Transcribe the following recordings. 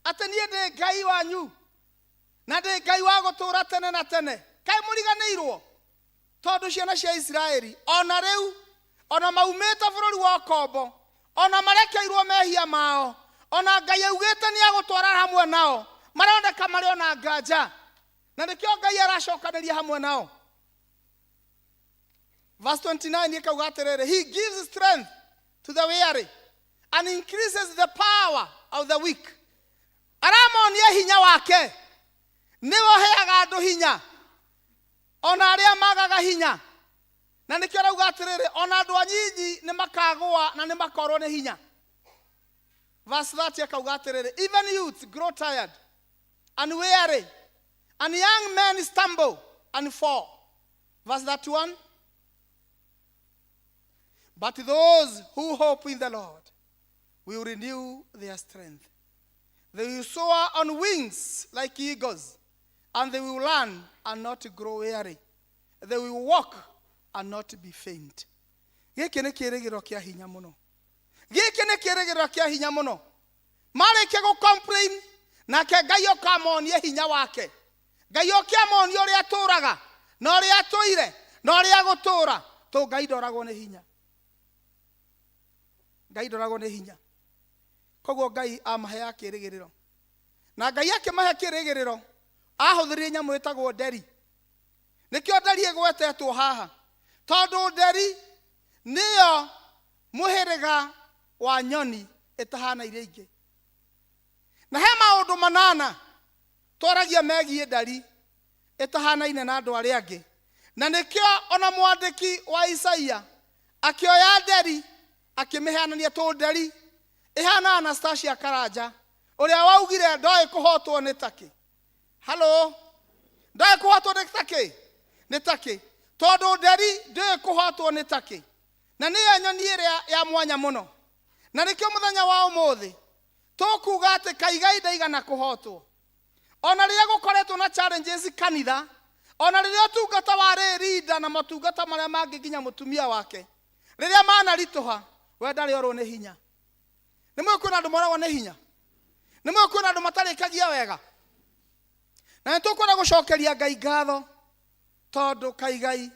Atĩ niĩ ndĩ Ngai wanyu na ndĩ Ngai wa gũtũũra tene na tene. Kaĩ mũriganĩirwo? Tondũ ciana cia Isiraeli o na rĩu, o na maumĩte bũrũri wa ũkombo, o na marekeirwo mehia mao, o na Ngai augĩte nĩ agũtwarana hamwe nao, maroneka marĩ o na nganja. Na nĩkĩo Ngai aracokanĩria hamwe nao. Verse 29 ĩkauga atĩrĩrĩ, He gives strength to the weary and increases the power of the weak. Aramonia hinya wake. Nĩwe ũheaga andũ hinya, ona arĩa magaga hinya. Na nĩkĩo arauga atĩrĩrĩ, ona andũ anyinyi nĩ makagũa na nĩ makorwo nĩ hinya. Verse 30 akauga atĩrĩrĩ, even youths grow tired and weary, and young men stumble and fall. Verse 31, but those who hope in the Lord will renew their strength. They will soar on wings like eagles, and they will run and not grow weary. They will walk and not be faint. Gĩkĩ nĩ kĩĩrĩgĩrĩro kĩa hinya mũno. Gĩkĩ nĩ kĩĩrĩgĩrĩro kĩa hinya mũno. Marĩkia gũ complain, nake Ngai ũkamonie hinya wake. Ngai oke amonie ũrĩa atũraga, na ũrĩa atũire, na ũrĩa agũtũra. Tũ Ngai ndoragwo nĩ hinya. Ngai ndoragwo nĩ hinya. Koguo Ngai amaheaga kĩĩrĩgĩrĩro. Na Ngai akĩmahe kĩĩrĩgĩrĩro, ahũthĩrire nyamũ ĩtagwo nderi. Nĩkĩo nderi ĩgwetetwo haha, tondũ nderi nĩyo mũhĩrĩga wa nyoni ĩtahana iria ingĩ. Na he maũndũ manana twaragia megiĩ ndari ĩtahanaine na andũ arĩa angĩ. Na nĩkĩo ona mwandĩki wa Isaia akĩoya nderi akĩmĩheanania tũ nderi ĩhana Anastasia Karanja ũrĩa waugire ndoĩ kũhotwo nĩ takĩ. Halo, ndoĩ kũhotwo nĩ takĩ? Nĩ takĩ. Tondũ nderi ndĩũĩ kũhotwo nĩ takĩ. Na nĩyo nyoni ĩrĩa ya mwanya mũno. Na nĩkĩo mũthenya wa ũmũthĩ tũkuga atĩ Kaigai ndaigana kũhotwo. Ona rĩrĩa gũkoretwo na challenges kanitha, ona rĩrĩa ũtungata wa Rĩrinda na motungata marĩa mangĩ nginya mũtumia wake, rĩrĩa manaritũha, we ndarĩ orwo nĩ hinya. Nĩ mũĩ kwĩna andũ moragwo nĩ hinya? Nĩ mũĩ kwĩna andũ matarĩkagia wega? Na nĩ tũkwenda gũcokeria Ngai ngatho tondũ Kaigai,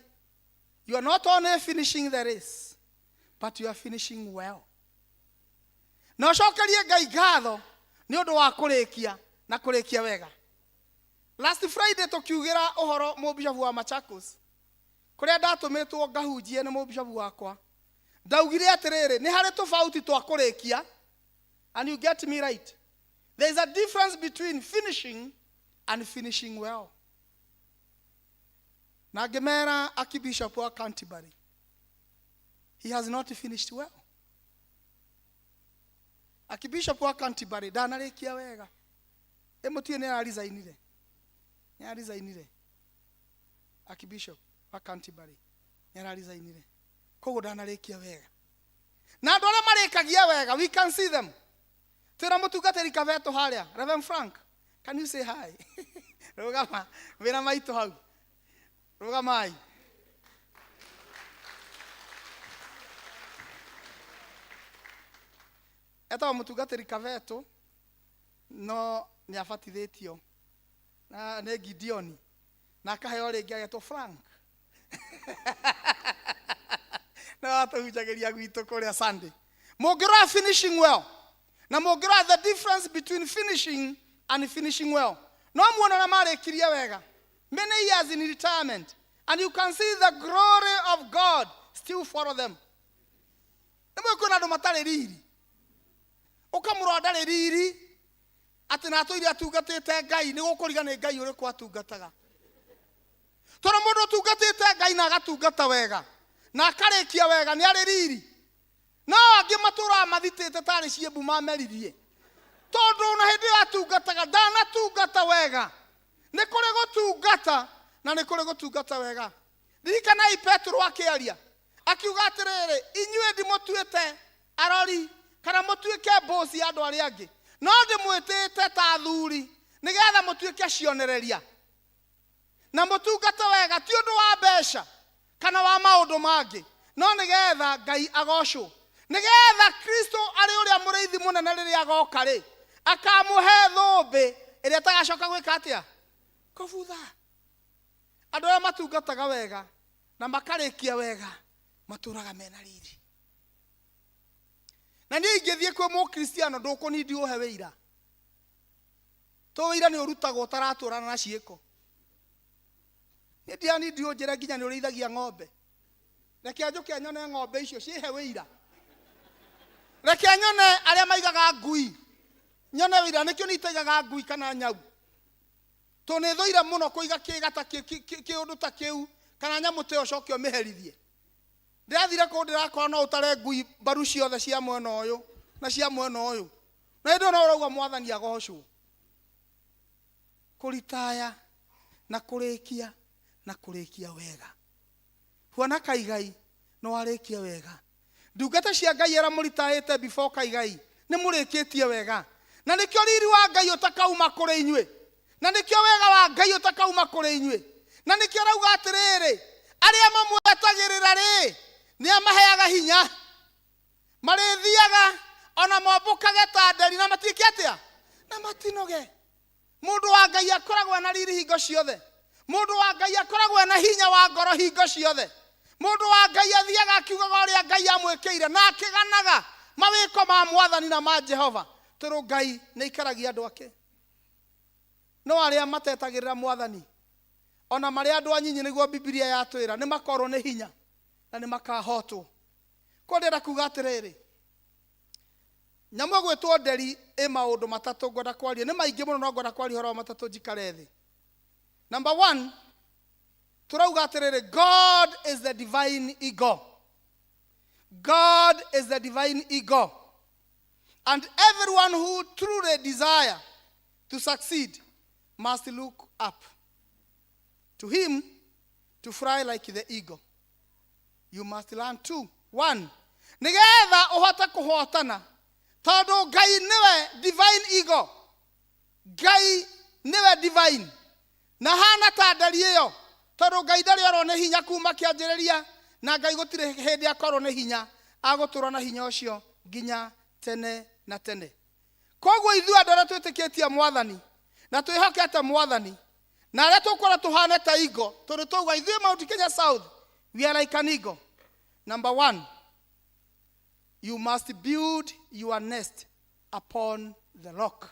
you are not only finishing the race, but you are finishing well. Na ũcokerie Ngai ngatho nĩ ũndũ wa kũrĩkia na kũrĩkia wega. Last Friday tũkiugĩra ũhoro mũbishofu wa Machakos, kũrĩa ndatũmĩtwo ngahunjie nĩ mũbishofu wakwa, ndaugire atĩrĩrĩ, nĩ harĩ tofauti twa kũrĩkia, and you get me right. There is a difference between finishing and finishing well. Na ngĩmera Archbishop wa Canterbury, he has not finished well. Archbishop wa Canterbury ndanarĩkia wega. Ĩ mũtiũĩ nĩ ararisainire? Nĩ ararisainire. Archbishop wa Canterbury nĩ ararisainire. Koguo ndanarĩkia wega. Na andũ arĩa marĩkagia wega, we can see them. Twĩna mũtungatĩri Kabeto harĩa, Reverend Frank, can you say hi? Rũgama, wĩna maitũ hau. Rũgamai. Etagwo mũtungatĩri Kabeto, no nĩ abatithĩtio na nĩ Gideoni na akaheo rĩngĩ agetwo Frank. Na watũhunjagĩria gwitũ kũrĩa Sunday. Mũngĩrora finishing well na mũngĩrora the difference between finishing and finishing well, no muone ũrĩa marĩkirie wega. Many years in retirement and you can see the glory of God still follow them. Nĩ mũĩ kwĩna andũ matarĩ riri, ũkamũrora ndarĩ riri, atĩ na atũire atungatĩte Ngai, nĩ gũkũriga nĩ Ngai ũrĩkũ atungataga. Tondũ mũndũ ũtungatĩte Ngai na agatungata wega na akarĩkia wega nĩ arĩ riri. No angĩ matũraga mathitĩte tarĩ ciĩmbu mameririe, tondũ ona hĩndĩ ĩyo atungataga ndanatungata wega. Nĩ kũrĩ gũtungata na nĩ kũrĩ gũtungata wega. Ririkanai Petero akĩaria akiuga atĩrĩrĩ, inyuĩ ndimũtuĩte arori kana mũtuĩke mbũci ya andũ arĩa angĩ, no ndĩmwĩtĩte ta athuri nĩgetha mũtuĩke cionereria na mũtungate wega, ti ũndũ wa mbeca kana wa maũndũ mangĩ, no nĩgetha Ngai agocwo, nĩgetha Kristo arĩ ũrĩa mũrĩithi mũnene rĩrĩa agoka rĩ, Akamũhe thũmbĩ ĩrĩa ĩtagacoka gwĩka atĩa? Kũbutha. Andũ arĩa matungataga wega na makarĩkia wega matũraga mena riri. Na niĩ ingĩthiĩ kwĩ mũkristiano ndũkũnindi ũhe wĩira. To wĩira nĩ ũrutagwo ũtaratwarana na ciĩko. Niĩ ndiranindi ũnjĩre nginya nĩ ũrĩithagia ng'ombe. Reke njũke nyone ng'ombe icio ciĩhe wĩira. Reke nyone arĩa maigaga ngui nyone wĩira. Nĩkĩo niĩ itaigaga ngui kana nyau. Tondũ nĩ thũire mũno kũiga kĩga ta kĩũndũ ta kĩu kana nyamũ ta ĩyo ũcoke ũmĩherithie. Ndĩrathire kũu ndĩrakora no ũtare ngui mbaru ciothe cia mwena ũyũ na cia mwena ũyũ. Na hĩndĩ ĩyo no ũrauga mwathani agocwo. Kũritaya na kũrĩkia na kũrĩkia wega. Huana Kaigai nĩ warĩkia wega. Ndungata cia Ngai arĩa mũritaĩte before Kaigai nĩ mũrĩkĩtie wega. Na nĩkĩo riri wa Ngai ũtakauma kũrĩ inyuĩ. Na nĩkĩo wega wa Ngai ũtakauma kũrĩ inyuĩ. Na nĩkĩo arauga atĩrĩrĩ, arĩa mamwetagĩrĩra rĩ, nĩ amaheaga hinya. Marĩthiaga ona mombũkage ta nderi na matiĩke atĩa? Na matinoge. Mũndũ wa Ngai akoragwo ena riri hingo ciothe. Mũndũ wa Ngai akoragwo ena hinya wa ngoro hingo ciothe. Mũndũ wa Ngai athiaga akiugaga ũrĩa Ngai amwĩkĩire na akĩganaga mawĩko ma mwathani na ma Jehova, tondũ Ngai nĩ aikaragia andũ ake. No arĩa matetagĩrĩra mwathani, ona marĩ andũ anyinyi nĩguo Bibilia yatwĩra, nĩ makorwo nĩ hinya na nĩ makahotwo. Koguo ndĩrenda kuga atĩrĩrĩ, nyamũ ĩgwĩtwo nderi ĩ maũndũ matatũ ngwenda kwaria. Nĩ maingĩ mũno no ngwenda kwaria ũhoro wa matatũ njikare thĩ. Number one, tũrauga atĩrĩrĩ, God is the divine eagle. God is the divine eagle. And everyone who truly desire to succeed must look up to him to fly like the eagle. You must learn two. One, nĩgetha ũhote kũhotana, tondũ Ngai nĩwe divine eagle. Ngai nĩwe divine. Na hana ta nderi ĩyo, tondũ Ngai ndarĩ orwo nĩ hinya kuma kĩanjĩrĩria, na Ngai gũtirĩ hĩndĩ akorwo nĩ hinya, agũtũra na hinya ũcio nginya tene na tene. Koguo ithuĩ andũ arĩa twĩtĩkĩtie mwathani na twĩhokete mwathani na arĩa tũkwenda tũhane ta eagle, tondũ twauga ithuĩ Mount Kenya South, we are like an eagle. Number one, you must build your nest upon the rock.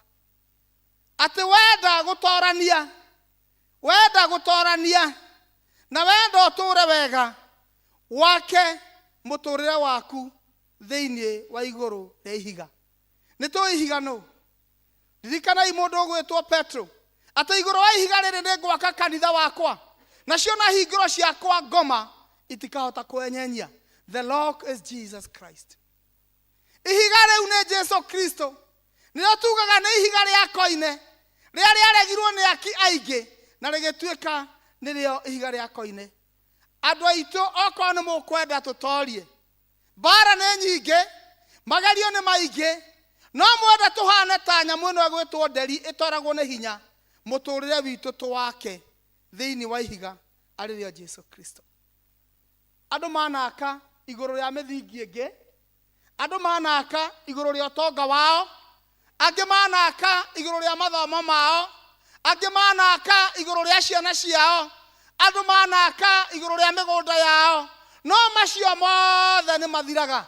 Atĩ wenda gũtorania, wenda gũtorania na wenda ũtũre wega, wake mũtũrĩre waku thĩinĩ wa igũrũ rĩa ihiga. Nĩ tũĩ ihiga nũ? Ririkanai mũndũ ũgwĩtwo Petro, atĩ igũrũ wa ihiga rĩrĩ nĩ ngwaka kanitha wakwa, nacio na hingũro ciakwa ngoma itikahota kwenyenyia. The rock is Jesus Christ. Ihiga rĩu nĩ Jesu Kristo. Nĩrĩo tugaga nĩ ihiga rĩa koine, rĩrĩa rĩaregirwo nĩ aki aingĩ na rĩgĩtuĩka nĩrĩo ihiga rĩa koine. Andũ aitũ, okorwo nĩ mũkwenda tũtorie, mbara nĩ nyingĩ, magerio nĩ maingĩ, no mwenda tũhane ta nyamũ ĩno ĩgwĩtwo nderi ĩtoragwo nĩ hinya, mũtũrĩre witũ tũwake thĩinĩ wa ihiga arĩ rĩo Jesu Kristo. Andũ manaka igũrũ rĩa mĩthingi ĩngĩ, andũ manaka igũrũ rĩa ũtonga wao, angĩ manaka igũrũ rĩa mathomo mao, angĩ manaka igũrũ rĩa ciana ciao, andũ manaka igũrũ rĩa mĩgũnda yao, no macio mothe nĩ mathiraga.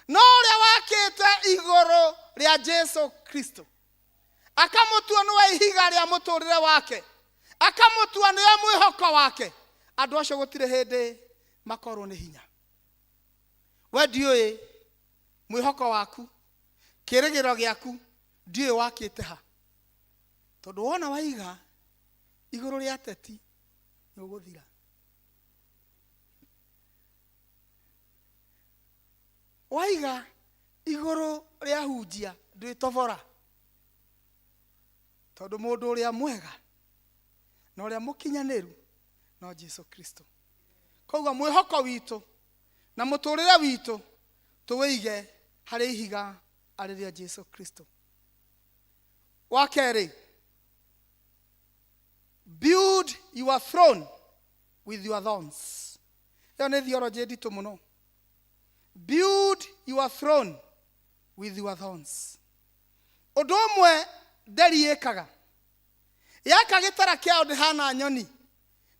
No ũrĩa wakĩte igũrũ rĩa Jesu Kristo, akamũtua nĩwe ihiga rĩa mũtũrĩre wake, akamũtua nĩwe mwĩhoko wake, andũ acio gũtirĩ hĩndĩ makorwo nĩ hinya. We ndiũĩ mwĩhoko waku, kĩrĩgĩrĩro gĩaku ndiũĩ wakĩte ha, tondũ wona waiga igũrũ rĩa ateti nĩ ũgũthira. Waiga igũrũ rĩa hunjia ndwĩtobora, tondũ mũndũ ũrĩa mwega na ũrĩa mũkinyanĩru no Jesu Kristo. Koguo mwĩhoko witũ na mũtũrĩre witũ tũwĩige harĩ ihiga arĩ rĩa Jesu Kristo. Wa kerĩ, build your throne with your thorns. Ĩyo nĩ theology nditũ mũno. Build your throne with your thorns. Ũndũ ũmwe nderi ĩkaga, yaka gĩtara kĩayo ndĩhana nyoni,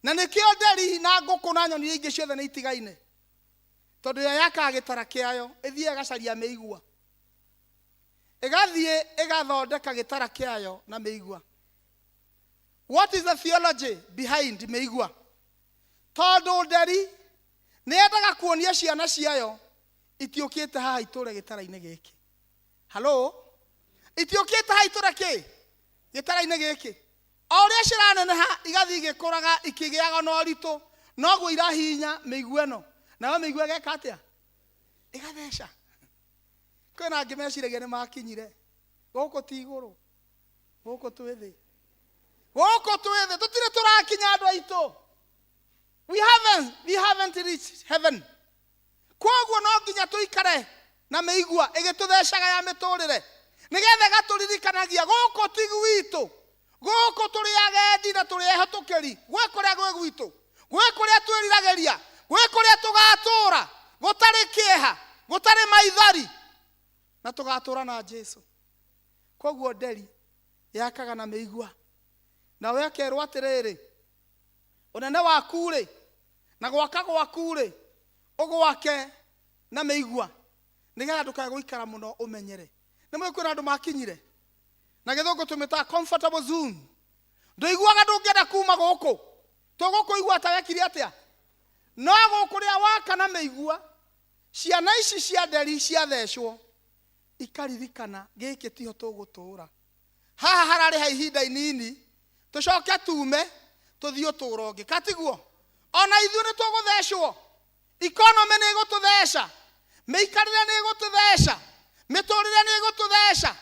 na nĩkĩo nderi na ngũkũ na nyoni ingĩ ciothe nĩ itigaine, tondũ yo yakaga gĩtara kĩayo ĩthiĩ ĩgacaria mĩigua, ĩgathiĩ ĩgathondeka gĩtara kĩayo na mĩigua. What is the theology behind mĩigua? Tondũ nderi nĩ yendaga kuonia ciana ciayo itiũkĩte haha itũre gĩtara-inĩ gĩkĩ. Halo, itiũkĩte haha itũre kĩ gĩtara-inĩ gĩkĩ. O ũrĩa ciraneneha igathiĩ igĩkũraga ikĩgĩaga na ũritũ, noguo irahihinya mĩigua ĩno, nayo mĩigua ĩgeka atĩa? Ĩgatheca. Kwĩna angĩ meciragia nĩ makinyire gũkũ, ti igũrũ, gũkũ twĩ thĩ, gũkũ twĩ thĩ, tũtirĩ tũrakinya andũ aitũ. We haven't reached heaven. Koguo no nginya tũikare na mĩigua ĩgĩtũthecaga ya mĩtũrĩre, nĩgetha ĩgatũririkanagia gũkũ ti gwitũ, gũkũ tũrĩ agendi na tũrĩ ehĩtũkĩri. Gwĩ kũrĩa gwĩ gwitũ, gwĩ kũrĩa twĩriragĩria, gwĩ kũrĩa tũgatũra gũtarĩ kĩeha, gũtarĩ maithori, na tũgatũra na Jesu. Koguo nderi yakaga na mĩigua. Nawe akerwo atĩrĩrĩ, ũnene waku rĩ na gwaka gwaku rĩ, ũgwake na mĩigua, nĩgetha ndũkae gũikara mũno ũmenyere. Nĩ mũĩ kwĩna andũ makinyire na Gĩthũngũ tũmĩtaga comfortable zone. Ndũiguaga ndũngĩenda kuma gũkũ, tũgũkũigua ta wekire atĩa, no gũkũ rĩa waka na mĩigua, ciana ici cia nderi ciathecwo ikaririkana gĩkĩ tiho tũgũtũra, haha hararĩ ha ihinda inini, tũcoke tume tũthiĩ ũtũũro ũngĩ. Katiguo ona ithuĩ nĩ tũgũthecwo. Economy nĩ ĩgũtũtheca, mĩikarĩre nĩ ĩgũtũtheca, mĩtũrĩre nĩ ĩgũtũtheca,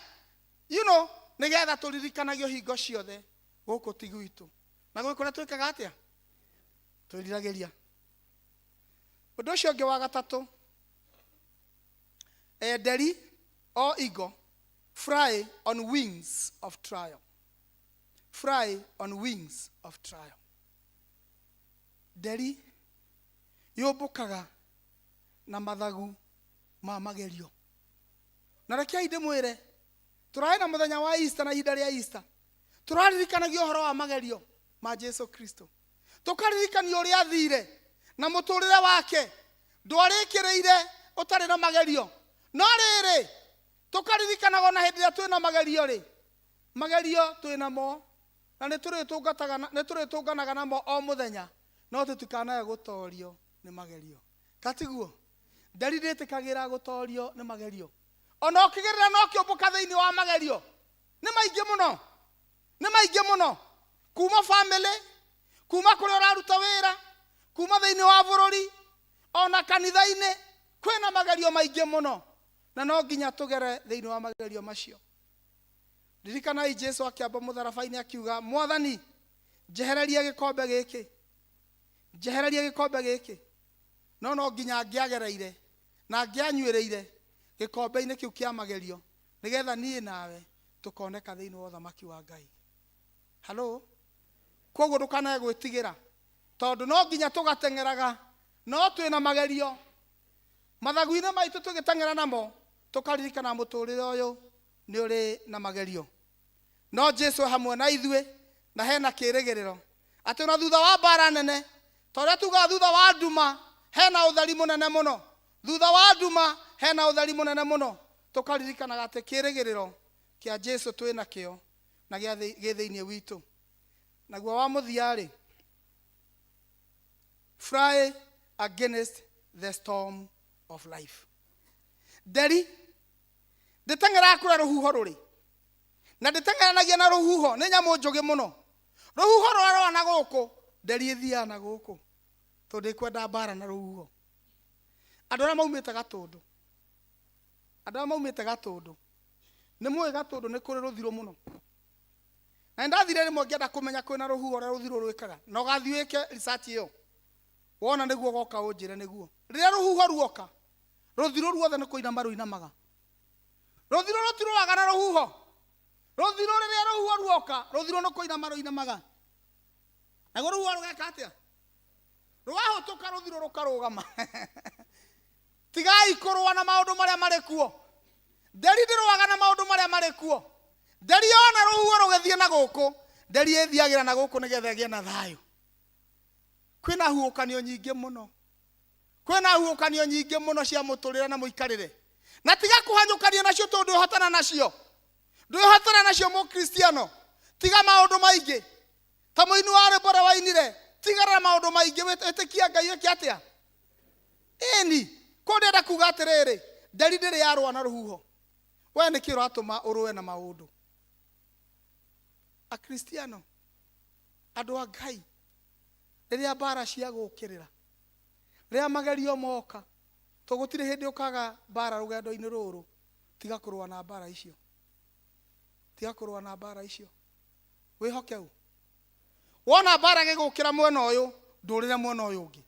nĩgetha tũririkanagio hingo ciothe gũkũ ti gwitũ na gwĩ kũrĩa twĩkaga atĩa, twĩriragĩria. Ũndũ ũcio ũngĩ wa gatatũ, nderi o eagle fly on wings of trial, fly on wings of trial. Nderi yũmbũkaga na mathagu ma magerio. Na rekei ndĩmwĩre, tũrarĩ na mũthenya wa Easter, na ihinda rĩa Easter tũraririkanagia ũhoro wa magerio ma Jesu Kristo, tũkaririkanio ũrĩa athire na mũtũrĩre wake ndwarĩkĩrĩire ũtarĩ na magerio. No rĩrĩ, tũkaririkanaga ona hĩndĩ ĩrĩa twĩna magerio rĩ, magerio twĩnamo na nĩ tũrĩtũnganaga namo o mũthenya, no tũtikanae gũtorio nĩ magerio. Katiguo nderi ndĩtĩkagĩra gũtorio nĩ magerio. Ona ũkĩgerera no kĩũmbũka thĩinĩ wa magerio, nĩ maingĩ mũno, nĩ maingĩ mũno, kuma family, kuma kũrĩa ũraruta wĩra, kuma thĩinĩ wa bũrũri, ona kanitha-inĩ kwĩna magerio maingĩ mũno, na no nginya tũgere thĩinĩ wa magerio macio. Ririkanai Jesu akĩamba mũtharaba-inĩ akiuga, "Mwathani, njehereria gĩkombe gĩkĩ, njehereria gĩkombe gĩkĩ." No no nginya angĩagereire na angĩanyuĩrĩire gĩkombe-inĩ kĩu kĩa magerio, nĩgetha niĩ nawe tũkoneka thĩinĩ wa ũthamaki wa Ngai. Halo, koguo ndũkanae gwĩtigĩra, tondũ no nginya tũgateng'eraga, no twĩna magerio mathagu-inĩ maitũ tũgĩteng'era namo, tũkaririkana mũtũrĩre ũyũ nĩ ũrĩ na magerio, no Jesu e hamwe na ithuĩ, na hena kĩrĩgĩrĩro atĩ ona thutha wa mbara nene, ta ũrĩa tugaga thutha wa nduma hena ũtheri mũnene mũno, thutha wa nduma hena ũtheri mũnene mũno. Tũkaririkanaga atĩ kĩrĩgĩrĩro kĩa Jesu twĩ nakĩo na gĩ thĩinĩ witũ. Naguo wa mũthia-rĩ, fly against the storm of life. Nderi ndĩteng'eraga kũrĩa rũhuho rũrĩ, na ndĩteng'eranagia na rũhuho. Nĩ nyamũ njũgĩ mũno. Rũhuho rwarora na gũkũ, nderi ĩthiaga na gũkũ, tondũ ndĩkwenda mbara na rũhuho. Andũ arĩa maumĩte Gatũndũ, andũ arĩa maumĩte Gatũndũ, nĩ mũĩ Gatũndũ nĩ kũrĩ rũthirũ mũno. Na nĩ ndathire rĩmwe ngĩenda kũmenya kwĩna rũhuho, ũrĩa rũthirũ rwĩkaga, na ũgathiĩ wĩke research ĩyo, wona nĩguo ũgoka ũnjĩre nĩguo. Rĩrĩa rũhuho ruoka, rũthirũ ruothe nĩ kũinama rũinamaga. Rũthirũ rũtirũaga na rũhuho. Rũthirũ, rĩrĩa rũhuho ruoka, rũthirũ nĩ kũinama rũinamaga, naguo rũhuho rũgeka atĩa? Rwahũtũka, rũthirũ rũkarũgama. Tigai kũrũa na maũndũ marĩa marĩ kuo. Nderi ndĩrũaga na maũndũ marĩa marĩ kuo. Nderi yona rũhuho rũgĩthiĩ na gũkũ, nderi ĩthiagĩra na gũkũ nĩgetha ĩgĩe na thayũ. Kwĩna huhũkanio nyingĩ mũno, kwĩna huhũkanio nyingĩ mũno cia mũtũrĩre na mũikarĩre, na tiga kũhanyũkania nacio tondũ ndwĩhotana nacio, ndwĩhotana nacio mũkristiano. Tiga maũndũ maingĩ ta mũini wa rwĩmbo ũrĩa wainire, tigana na maũndũ maingĩ, wĩtĩkia Ngai wĩke atĩa? Ĩni, kũu ndĩrenda kuga atĩrĩrĩ, nderi ndĩrĩ yarũa na rũhuho. We nĩkĩ ũratũma ũrũe na maũndũ? Akristiano, andũ a Ngai, rĩrĩa mbara ciagũkĩrĩra, rĩrĩa magerio moka, to gũtirĩ hĩndĩ ũkaga mbara rũgendo-inĩ rũrũ, tiga kũrũa na mbara icio. Tiga kũrũa na mbara icio. Wĩhoke ũ? Wona mbara ĩgĩgũkĩra mwena ũyũ, ndũrĩre mwena ũyũ ũngĩ.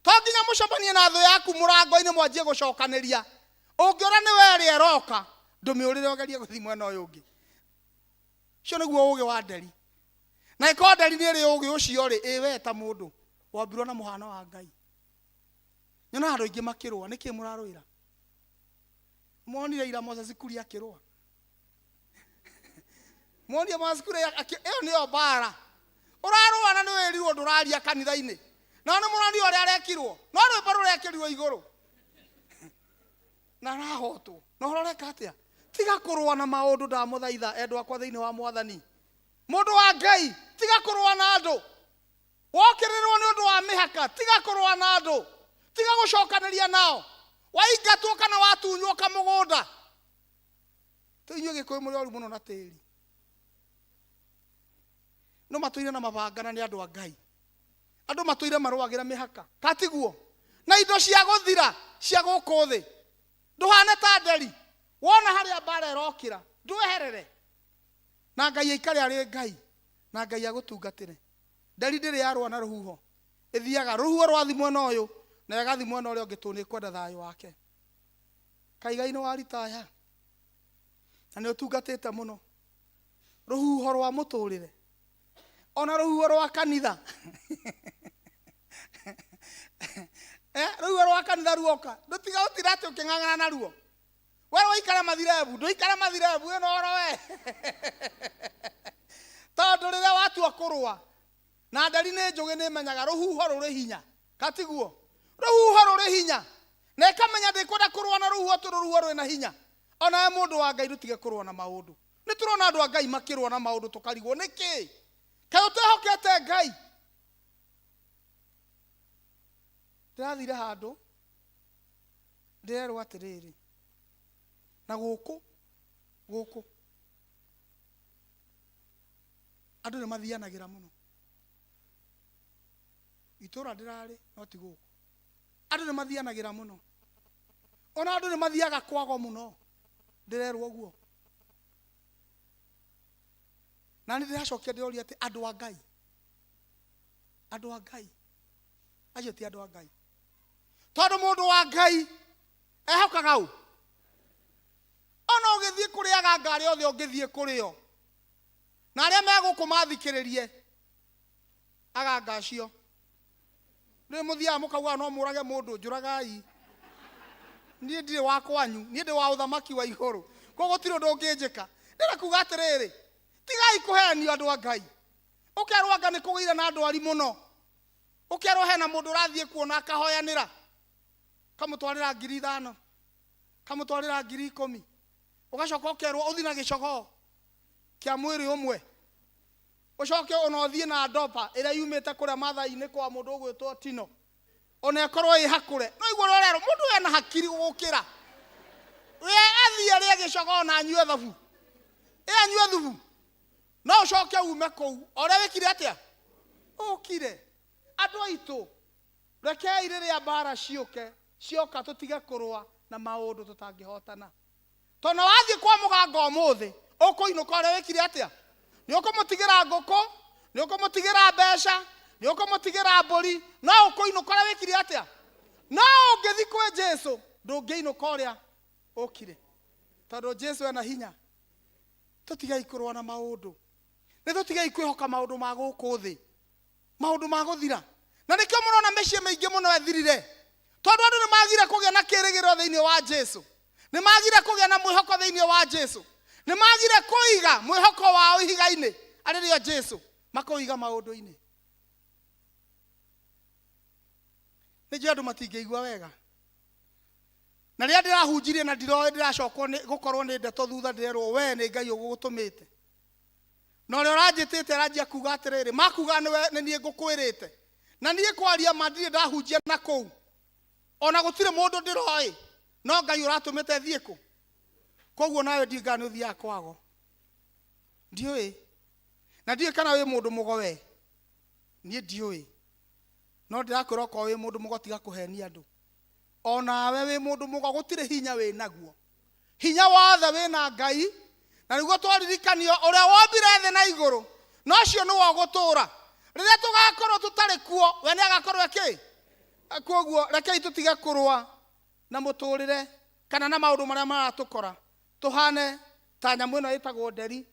To nginya mũcemanie na thũ yaku mũrango-inĩ mwanjie gũcokanĩria. Ũngĩona nĩ we ĩrĩa ĩroka, ndũmĩũrĩre ũgerie gũthiĩ mwena ũyũ ũngĩ. Ũcio nĩguo ũgĩ wa nderi. Na ĩkorwo nderi nĩ ĩrĩ ũgĩ ũcio rĩ, ĩ we ta mũndũ wombirwo na mũhano wa Ngai. Nyonaga andũ aingĩ makĩrũa, nĩkĩ mũrarũĩra? Mwonire ira Moses Kuria akĩrũa? Mwonire Moses Kuria ĩyo nĩyo mbara. Ũrarũa na nĩ wĩrirwo ndũraria kanitha-inĩ. Na nĩ mũronire ũrĩa arekirwo. No rwĩmbo rũrekĩrirwo igũrũ. Na arahotwo. Na ũhoro ũreka atĩa? Tiga kũrũa na maũndũ, ndamũthaitha endwa akwa thĩinĩ wa Mwathani. Mũndũ wa Ngai, tiga kũrũa na andũ. Wokĩrĩrwo nĩ ũndũ wa mĩhaka, tiga kũrũa na andũ. Tiga gũcokanĩria nao. Waingatwo kana watunywo kamũgũnda. Tũ inyuĩ Gĩkũyũ mũrĩ oru mũno na tĩri. No matũire na mabanga na nĩ andũ a Ngai. Andũ matũire marũagĩra mĩhaka. Katiguo? Na indo cia gũthira cia gũkũ thĩ. Ndũhane ta nderi. Wona harĩa mbara ĩrokĩra, ndweherere. Na Ngai aikare arĩ Ngai. Na Ngai agũtungatĩre. Nderi ndĩrĩ yarũa na rũhuho. Ĩthiaga, rũhuho rwathi mwena ũyũ, na ĩgathi mwena ũrĩa ũngĩ tondũ nĩ ĩkwenda thayũ wake. Kaigai nĩ waritaya. Na nĩ ũtungatĩte mũno. Rũhuho rwa mũtũrĩre. Ona rũhuho rwa kanitha. Rũhuho rwa kanitha ruoka. Ndũtiga ũtira atĩ ũkĩng'ang'ana naruo. We waikara mathirebu, ndũikara mathirebu ĩno oro we. Tondũ rĩrĩa watua kũrũa, na nderi nĩ njũgĩ nĩ ĩmenyaga rũhuho rũrĩ hinya. Katiguo? Rũhuho rũrĩ hinya. Na ĩkamenya ndĩkwenda kũrũa na rũhuho tondũ rũhuho rwĩna hinya. Ona we mũndũ wa Ngai ndũtige kũrũa na maũndũ. Nĩ tũrona andũ a Ngai makĩrũa na maũndũ tũkarigwo nĩkĩ? Kaĩ ũtehokete Ngai? Ndĩrathire handũ ndĩrerwo atĩrĩrĩ, na gũkũ gũkũ andũ nĩ mathianagĩra mũno. Itũra ndĩrarĩ no ti gũkũ. Andũ nĩ mathianagĩra mũno. Ona andũ nĩ mathiaga kwago mũno. Ndĩrerwo ũguo. Na nĩ ndĩracokia ndĩroria atĩ andũ a Ngai, andũ a Ngai, acio ti andũ a Ngai. Tondũ mũndũ wa Ngai ehokaga ũ? Ona ũgĩthiĩ kũrĩ aganga arĩa othe ũngĩthiĩ kũrĩo, na arĩa me gũkũ mathikĩrĩrie aganga acio. Rĩu mũthiaga mũkauga no mũrage mũndũ, njũragai. Niĩ ndirĩ wa kwanyu, niĩ ndĩ wa ũthamaki wa igũrũ. Koguo gũtirĩ ũndũ ũngĩnjĩka. Ndĩrenda kuga atĩrĩrĩ, tigai kũhenio andũ a Ngai. Ũkerwo anga nĩ kũgĩire na ndwari mũno. Ũkerwo hena mũndũ ũrathiĩ kuona akahoyanĩra. Kamũtwarĩra ngiri ithano, kamũtwarĩra ngiri ikũmi. Ũgacoka ũkerwo ũthiĩ na gĩcogoo kĩa mwĩrĩ ũmwe. Ũcoke ona ũthiĩ na ndoba ĩrĩa yumĩte kũrĩa Maathai-inĩ kwa mũndũ ũgwĩtwo Tino. Ona ĩkorwo ĩ hakũre. No igua ũrĩa ũrerwo, mũndũ ena hakiri gũgũkĩra. We athiĩ arĩe gĩcogoo na anyue thubu. Ĩ anyue thubu. No ũcoke ume kũu. O ũrĩa wĩkire atĩa? Ũkire. Andũ aitũ, rekei rĩrĩa mbara ciũke, cioka tũtige kũrũa na maũndũ tũtangĩhotana. Tondũ wathiĩ kwa mũganga ũmũthĩ, ũkũinũka ũrĩa wĩkire atĩa? Nĩ ũkũmũtigĩra ngũkũ, nĩ ũkũmũtigĩra mbeca, nĩ ũkũmũtigĩra mbũri, no ũkũinũka ũrĩa wĩkire atĩa? No ũngĩthiĩ kwĩ Jesu, ndũngĩinũka ũrĩa ũkire. Tondũ Jesu ena hinya. Tũtigei kũrũa na maũndũ. Nĩ tũtigei kwĩhoka maũndũ ma gũkũ thĩ. Maũndũ ma gũthira. Na nĩkĩo mũrona mĩciĩ mĩingĩ mũno ĩthirire. Tondũ andũ nĩ magire kũgĩa na kĩrĩgĩrĩro thĩinĩ wa Jesu. Nĩ magire kũgĩa na mwĩhoko thĩinĩ wa Jesu. Nĩ magire kũiga mwĩhoko wao ihiga-inĩ arĩ rĩo Jesu, makũiga maũndũ-inĩ. Nĩ njũĩ andũ matingĩigua wega. Na rĩrĩa ndĩrahunjirie na ndiroĩ ndĩracokwo nĩ gũkorwo nĩ ndeto thutha ndĩrerwo we nĩ Ngai ũgũgũtũmĩte. Na ũrĩa ũranjĩtĩte aranjia kuga atĩrĩrĩ, makuga nĩwe nĩ niĩ ngũkwĩrĩte. Na niĩ kwaria ma ndirĩ ndahunjia na kũu. Ona gũtirĩ mũndũ ndĩroĩ, no Ngai ũratũmĩte thiĩ kũ? Koguo nawe ndiũĩ kana nĩ ũthiaga kwago. Ndiũĩ. Na ndiũĩ kana wĩ mũndũ mũgo we. Niĩ ndiũĩ. No ndĩrakwĩra okorwo wĩ mũndũ mũgo tiga kũhenia andũ. O nawe wĩ mũndũ mũgo gũtirĩ hinya wĩ naguo. Hinya wothe wĩ na Ngai, na nĩguo twaririkanio ũrĩa wombire thĩ na igũrũ, na ũcio nĩwe ũgũtũũra. Rĩrĩa tũgakorwo tũtarĩ kuo, we nĩ agakorwo ekĩ? Kwoguo rekei tũtige kũrũa na mũtũrĩre kana na maũndũ marĩa maratũkora, tũhane ta nyamũ ĩno ĩtagwo nderi,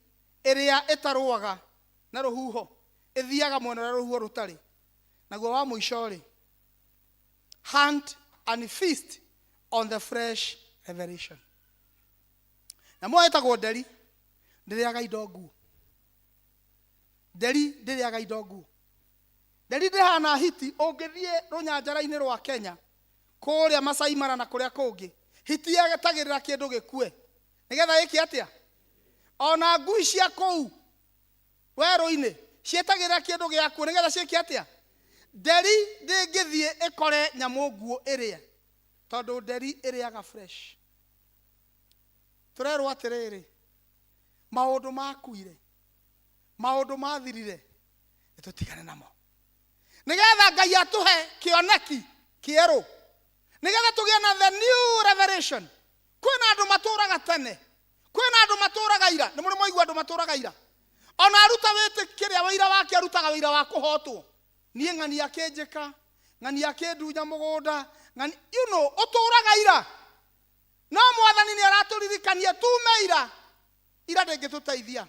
ĩrĩa ĩtarũaga na rũhuho, ĩthiaga mwena ũrĩa rũhuho rũtarĩ. Naguo wa mũico-rĩ, hunt and feast on the fresh revelation. Nyamũ ĩyo ĩtagwo nderi ndĩrĩaga indo nguũ. Nderi ndĩrĩaga indo nguũ. Nderi ndĩhana hiti. Ũngĩthiĩ rũnyanjara-inĩ rwa Kenya kũrĩa Masai Mara na kũrĩa kũngĩ, hiti yetagĩrĩra kĩndũ gĩkue nĩgetha ĩke atĩa? Ona ngui cia kũu werũ-inĩ cietagĩrĩra kĩndũ gĩakuo nĩgetha ciĩke atĩa? Nderi ndĩngĩthiĩ ĩkore nyamũ nguũ ĩrĩe, tondũ nderi ĩrĩaga fresh. Tũrerwo atĩrĩrĩ, maũndũ makuire, maũndũ mathirire, nĩtũtigane namo, nĩgetha Ngai atũhe kĩoneki kĩerũ, nĩgetha tũgĩe na the new revelation. Kwĩna andũ matũraga tene, kwĩna andũ matũraga ira. Nĩ mũrĩ mwaigua andũ matũraga ira? Ona aruta wĩtĩkĩrĩa wĩira wake, arutaga wĩira wa kũhotwo. Niĩ ng'ani akĩnjĩka, ng'ani akĩndunya mũgũnda, ng'ani, you know, ũtũraga ira. No Mwathani nĩ aratũririkania tume ira. Ira ndĩngĩtũteithia,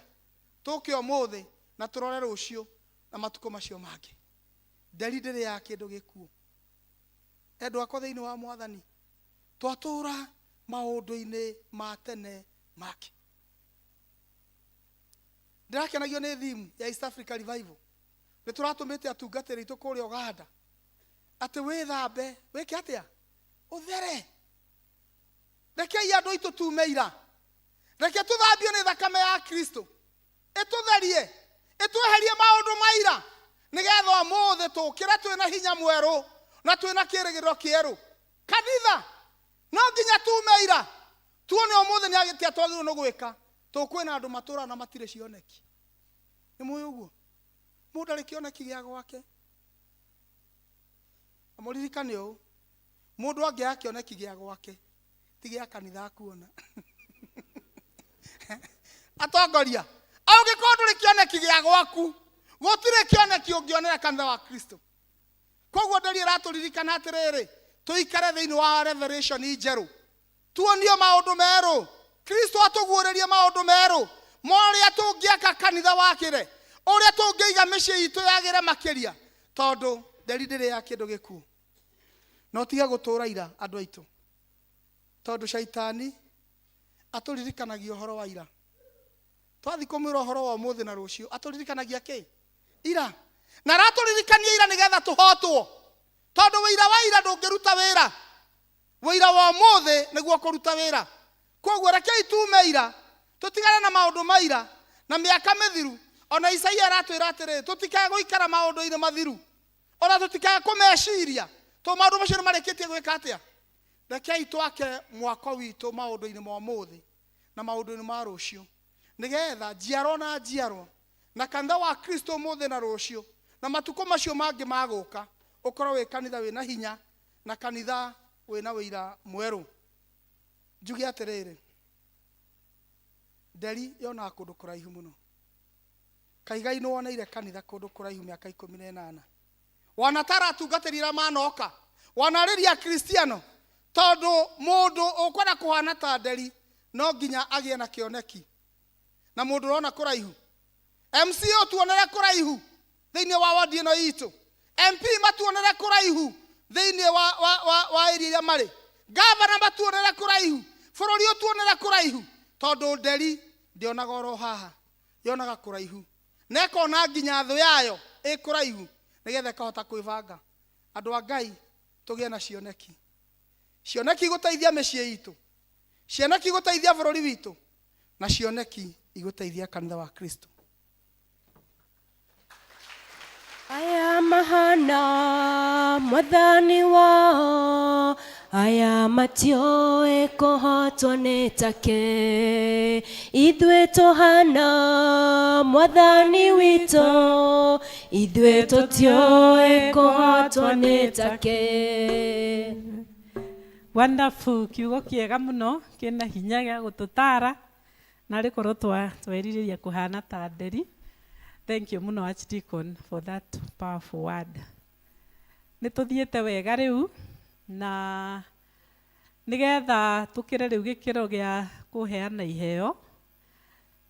tũke ũmũthĩ na tũrore rũciũ na matukũ macio mangĩ. Nderi ndĩrĩaga kĩndũ gĩkuũ. Endwa akwa thĩinĩ wa Mwathani, twatũra maũndũ-inĩ ma tene make. Ndĩrakenagio nĩ theme ya East Africa Revival. Nĩ tũratũmĩte atungatĩri aitũ kũrĩa Uganda atĩ wĩthambe, wĩke atĩa? Ũthere. Rekei andũ aitũ tume ira. Reke tũthambio nĩ thakame ya Kristo, ĩtũtherie, ĩtweherie maũndũ ma ira, nĩgetha ũmũthĩ tũkĩre twĩna hinya mwerũ na twĩna kĩrĩgĩrĩro kĩerũ. Kanitha, no nginya tume ira, tuone ũmũthĩ nĩ atĩa twagĩrĩirwo nĩ gwĩka, tondũ kwĩna andũ matũraga na matirĩ cioneki. Nĩ mũĩ ũguo? Mũndũ arĩ kĩoneki gĩa gwake. Na mũririkane ũũ, mũndũ angĩaga kĩoneki gĩa gwake, ti gĩa kanitha akuona. Atongoria, ũngĩkorwo ndũrĩ kĩoneki gĩa gwaku, gũtirĩ kĩoneki ũngĩonera kanitha wa Kristo. Koguo nderi ĩratũririkana atĩrĩrĩ, tũikare thĩinĩ wa revelation njerũ, tuonio maũndũ merũ, Kristo atũguũrĩrie maũndũ merũ ma ũrĩa tũngĩaka kanitha wakĩre, ũrĩa tũngĩiga mĩciĩ itũ yagĩre makĩria, tondũ nderi ndĩrĩ ya kĩndũ gĩkuũ. Na ũtige gũtũra ira andũ aitũ, tondũ caitani atũririkanagia ũhoro wa ira. Twathiĩ kũmwĩra ũhoro wa ũmũthĩ na rũciũ, atũririkanagia kĩ? Ira. Na aratũririkania ira nĩgetha tũhotwo, tondũ wĩira wa ira ndũngĩruta wĩra, wĩira wa ũmũthĩ nĩguo kũruta wĩra. Koguo rekei tume ira, tũtigane na maũndũ ma ira na mĩaka mĩthiru. Ona Isaia aratwĩra atĩrĩrĩ, tũtikae gũikara maũndũ-inĩ mathiru, ona tũtikae kũmeciria, tondũ maũndũ macio nĩ marĩkĩtie gwĩka atĩa? Rekei twake mwako witũ maũndũ-inĩ ma ũmũthĩ na maũndũ-inĩ ma rũciũ, nĩgetha njiarwa na njiarwa na kanitha wa Kristo ũmũthĩ na rũciũ na matukũ macio mangĩ magũka ũkorwo wĩ kanitha wĩna hinya na kanitha wĩna wĩira mwerũ. Njuge atĩrĩrĩ, nderi yonaga kũndũ kũraihu mũno. Kaigai nĩ woneire kanitha kũndũ kũraihu mĩaka 18. Wanatara atungatĩri arĩa manoka, wanarĩria Akristiano, tondũ mũndũ ũkwenda kũhana ta nderi no nginya agĩe na kĩoneki na mũndũ ũrona kũraihu. MC ũtuonere kũraihu thĩinĩ wa wadi ĩno itũ, MP matuonere kũraihu thĩinĩ wa area iria marĩ, gavana matuonere kũraihu, bũrũri ũtuonere kũraihu, tondũ nderi Ndĩonaga oro haha, yonaga kũraihu na ĩkona nginya thũ yayo ĩ kũraihu, nĩgetha ĩkahota kwĩbanga. Andũ a Ngai, tũgĩe na cioneki. Cioneki igũteithia mĩciĩ itũ, cioneki igũteithia bũrũri witũ, na cioneki igũteithia kanitha wa Kristo. Aya mahana mwathani wao, aya matioĩ kũhotwo nĩ take. Ithuĩ tũhana mwathani witũ, ithuĩ tũtioĩ kũhotwo nĩ take. Wonderful, kiugo kiega muno kina hinya gĩa gũtũtara narĩ korwo twerirĩria kũhana ta nderi. Thank you muno, Archdeacon, for that powerful word. Nĩ tũthiĩte wega rĩu, na nĩgetha tũkĩre rĩu gĩkĩro gĩa kũheana iheo,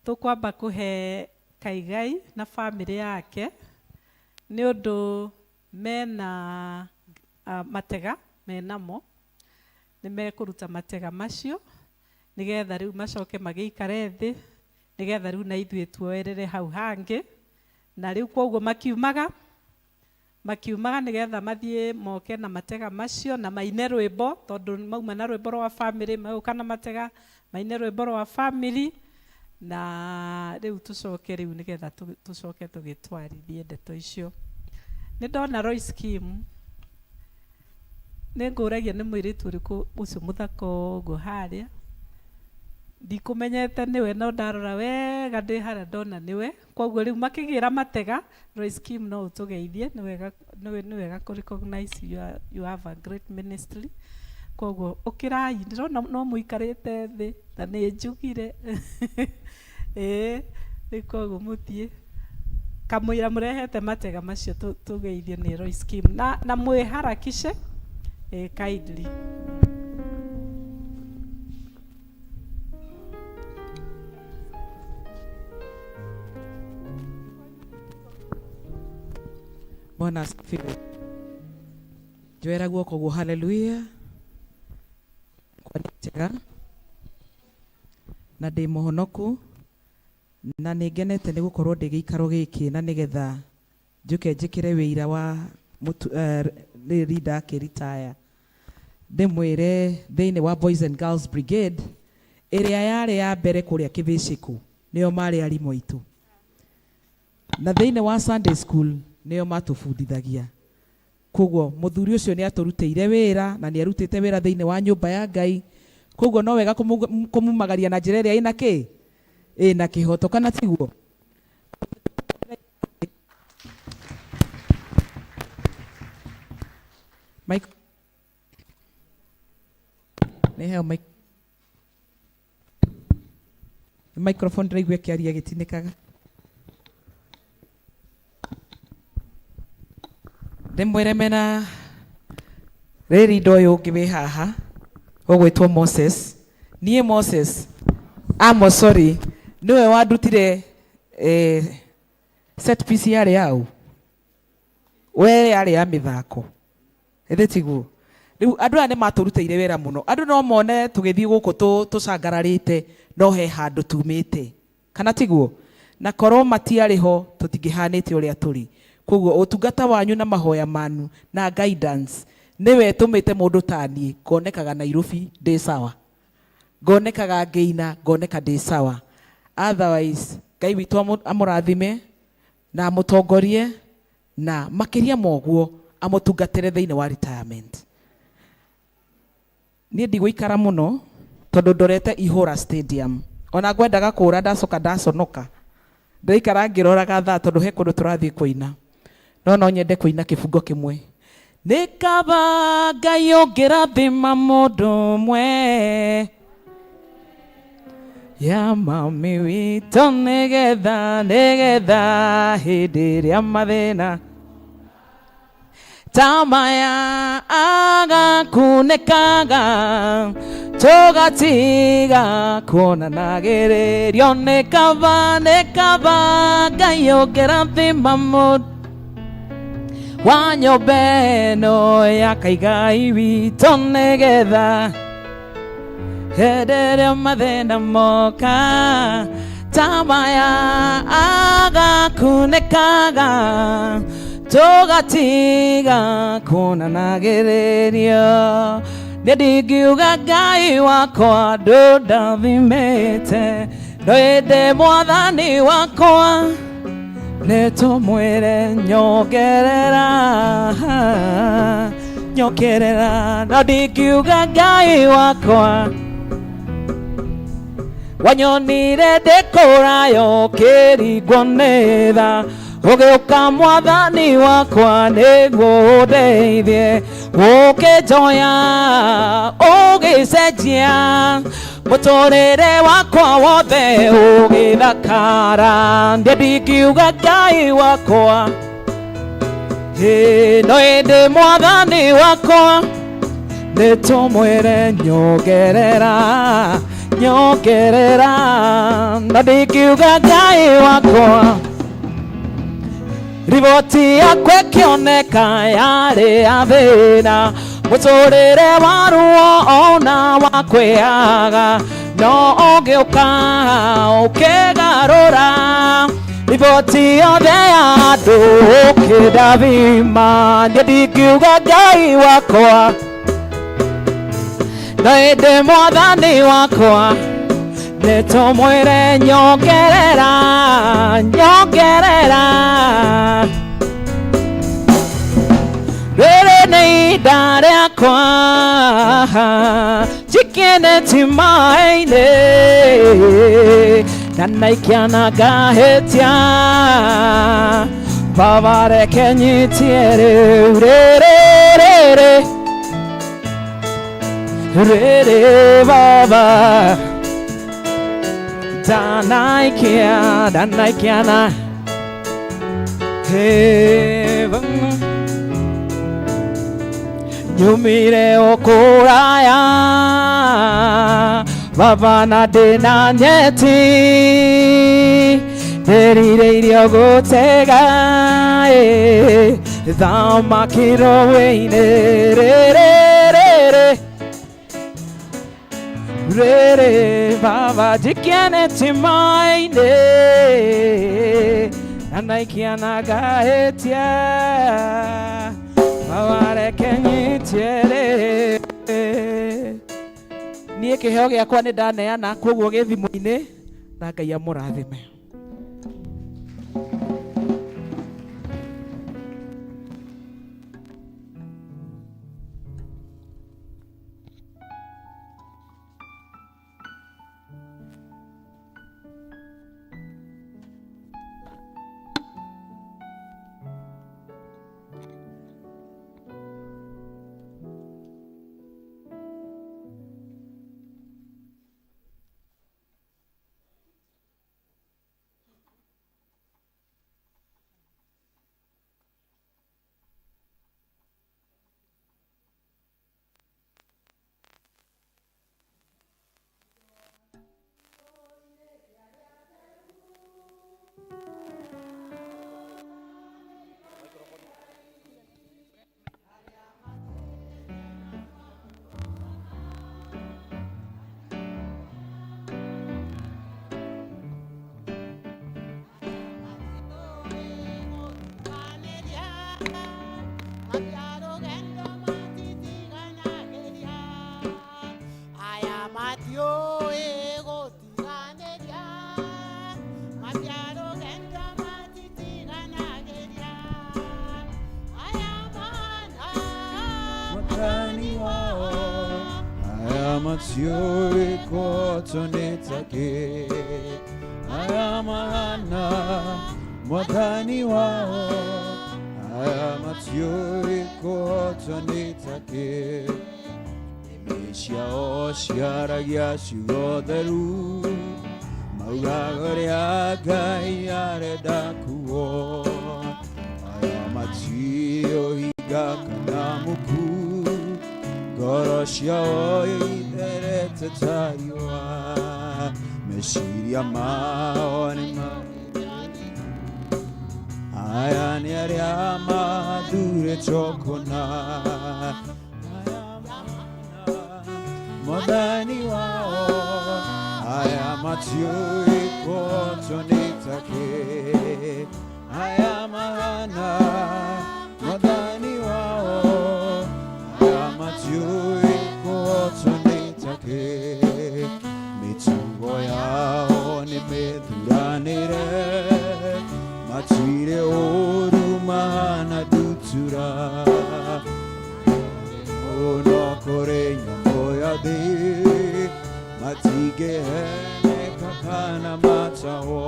tũkwamba kũhe Kaigai na bamĩrĩ yake nĩ ũndũ mena matega menamo, nĩ mekũruta matega macio nĩgetha rĩu macoke magĩikare thĩ, nĩgetha rĩu na ithuĩ tuoerere hau hangĩ. Na rĩu koguo makiumaga nĩgetha mathiĩ moke na matega macio na maine rwĩmbo, tondũ mauma na rwĩmbo rwa family, magũka na matega maine rwĩmbo rwa family, na rĩu tũcoke rĩu nĩgetha tũcoke tũgĩtwarithie ndeto icio. Nĩ ndona Royce Kim, nĩ ngũragia nĩ mũirĩtu ũrĩkũ ũcio mũthaka ũguo harĩa, ndikũmenyete nĩwe, no ndarora wega ndĩ harĩa ndona nĩwe. Koguo rĩu makĩgĩra matega, Royce Kim, no ũtũgeithie. Nĩ wega kũ recognize you have a great ministry. Koguo ũkĩrai, ndĩrona no mũikarĩte thĩ na nĩ njugire ĩĩ. Rĩu koguo mũthiĩ kamũira mũrehete matega macio, tũgeithio nĩ Royce Kim na mwĩharakishe, kindly. Bwana asifiwe. Njoera guoko guo, haleluya. Kwa nĩ njega na ndĩ mũhonoku na nĩ ngenete nĩ gũkorwo ndĩ gĩikaro gĩkĩ, na nĩgetha njũke njĩkĩre wĩira wa rĩrĩ leader akĩritaya, ndĩmwĩre thĩinĩ wa Boys and Girls Brigade ĩrĩa yarĩ ya mbere kũrĩa Kĩbĩcĩkũ, nĩo marĩ arimũ aitũ, na thĩinĩ wa Sunday school nĩo matũbundithagia. Koguo mũthuri ũcio nĩ atũrutĩire wĩra na nĩ arutĩte wĩra thĩinĩ wa nyũmba ya Ngai. Koguo no wega kũmumagaria na njĩra ĩrĩa ĩna kĩ ĩna kĩhoto, kana tiguo? Mike nĩ heo mic microphone, ndĩraigua ĩkĩaria gĩtinĩkaga. Ndĩmwĩre mena rĩrĩ indo ũyũ ũngĩ wĩ haha ũgwĩtwo Moses. Niĩ Moses amo, sorry, nĩwe wandutire set piece yarĩ yau we yarĩ ya mĩthako, ĩthĩ tiguo? Rĩu andũ aya nĩ matũrutĩire wĩra mũno. Andũ no mone tũgĩthiĩ gũkũ tũcangararĩte, no he handũ tumĩte, kana tiguo? Na korwo matiarĩ ho, tũtingĩhanĩte ũrĩa tũrĩ. Koguo ũtungata wanyu na mahoya manu na guidance nĩwe tũmĩte mũndũ taniĩ ngonekaga Nairobi ndĩ sawa, ngonekaga ngĩina, ngoneka ndĩ sawa. Otherwise, Ngai witũ amũrathime na amũtongorie, na makĩria ma ũguo amũtungatĩre thĩinĩ wa retirement. Niĩ ndigũikara mũno tondũ ndorete Ihũra Stadium, ona ngwendaga kũra, ndacoka ndaconoka, ndĩraikara ngĩroraga thaa tondũ he kũndũ tũrathiĩ kũina, no no nyende kũina kĩbungo kĩmwe. Nĩ kaba Ngai ũngĩrathima mũndũ ũmwe ya mami witũ, nĩgetha hĩndĩ ĩrĩa mathĩna ta maya agakunĩkaga, tũgatiga kuonanagĩrĩrio. Nĩ kaba Ngai ũngĩrathima mũndũ wa nyũmba ĩno ya Kaigai witũ, nĩgetha hĩndĩ ĩrĩa mathĩna moka Tamaya agakunĩkaga tũgatiga kuonanagĩrĩrio nĩ ndingiuga Ngai wakwa ndũndathimĩte no ĩndĩ mwathani wakwa nĩ tũmwĩre nyongerera nyongerera no ndingiuga Ngai wakwa wanyonire ndĩ kũraya ũkĩringwo nĩ tha ũgĩũka mwathani wakwa nĩguo ũndeithie ũkĩnjoya ũgĩcenjia mũtũrĩre wakwa wothe ũgĩthakara ndĩ ndingiuga Ngai wakwa ĩ no ĩndĩ mwathani wakwa nĩ tũmwĩre nyongerera nyongerera na ndingiuga Ngai wakwa riboti yakwa ĩkĩoneka yarĩ ya thĩna mũtũrĩre wa ruo ona wa kwĩaga no ũgĩũka ũkĩgarũra riboti yothe ya andũ ũkĩndathima niĩ ndingiuga Ngai wakwa no ĩndĩ mwathani wakwa nĩ tũmwĩre nyongerera nyongerera rĩrĩ nĩ ihinda rĩakwa njikeneti maĩ-inĩ na naikia na ngahĩtia Baba reke nyitie rĩu rĩrĩ rĩrĩ rĩrĩ Baba ndanaikia ndanaikia na Hey, nyumire o kũraya Baba na ndĩna nyeti ndĩrirĩirio gũtega ĩ thamaki rũĩ-inĩ rĩrĩ rĩrĩ rĩrĩ Baba njikeneti maĩ-inĩ na naikia na ngahĩtia Baba reke nyitie rĩrĩ niĩ kĩheo gĩakwa nĩ ndaneana koguo gĩ thimũ-inĩ na Ngai amũrathime. Mwathani wao aya matiũĩ kũhotwo nĩ takĩ aya mahana mwathani wao aya matiũĩ kũhotwo nĩ takĩ nĩmĩ ciao ciaragia ciugo theru maugaga ũrĩa Ngai arenda kuo aya matiũhinga kana muku ngoro ciao itherete ta riũa meciria mao nĩ ma aya nĩ arĩa mathurĩtwo kũna mwathani wao aya matiũĩ kũhotwo kũhotwo nĩ takĩ aya mahana mwathani wao aya matiũĩ kũhotwo nĩ takĩ mĩtugo yao nĩ mĩthuranĩre matirĩ ũru mahana ndutura mũno kũrĩ nyamũ ya thĩ matingĩheneka kana matahwo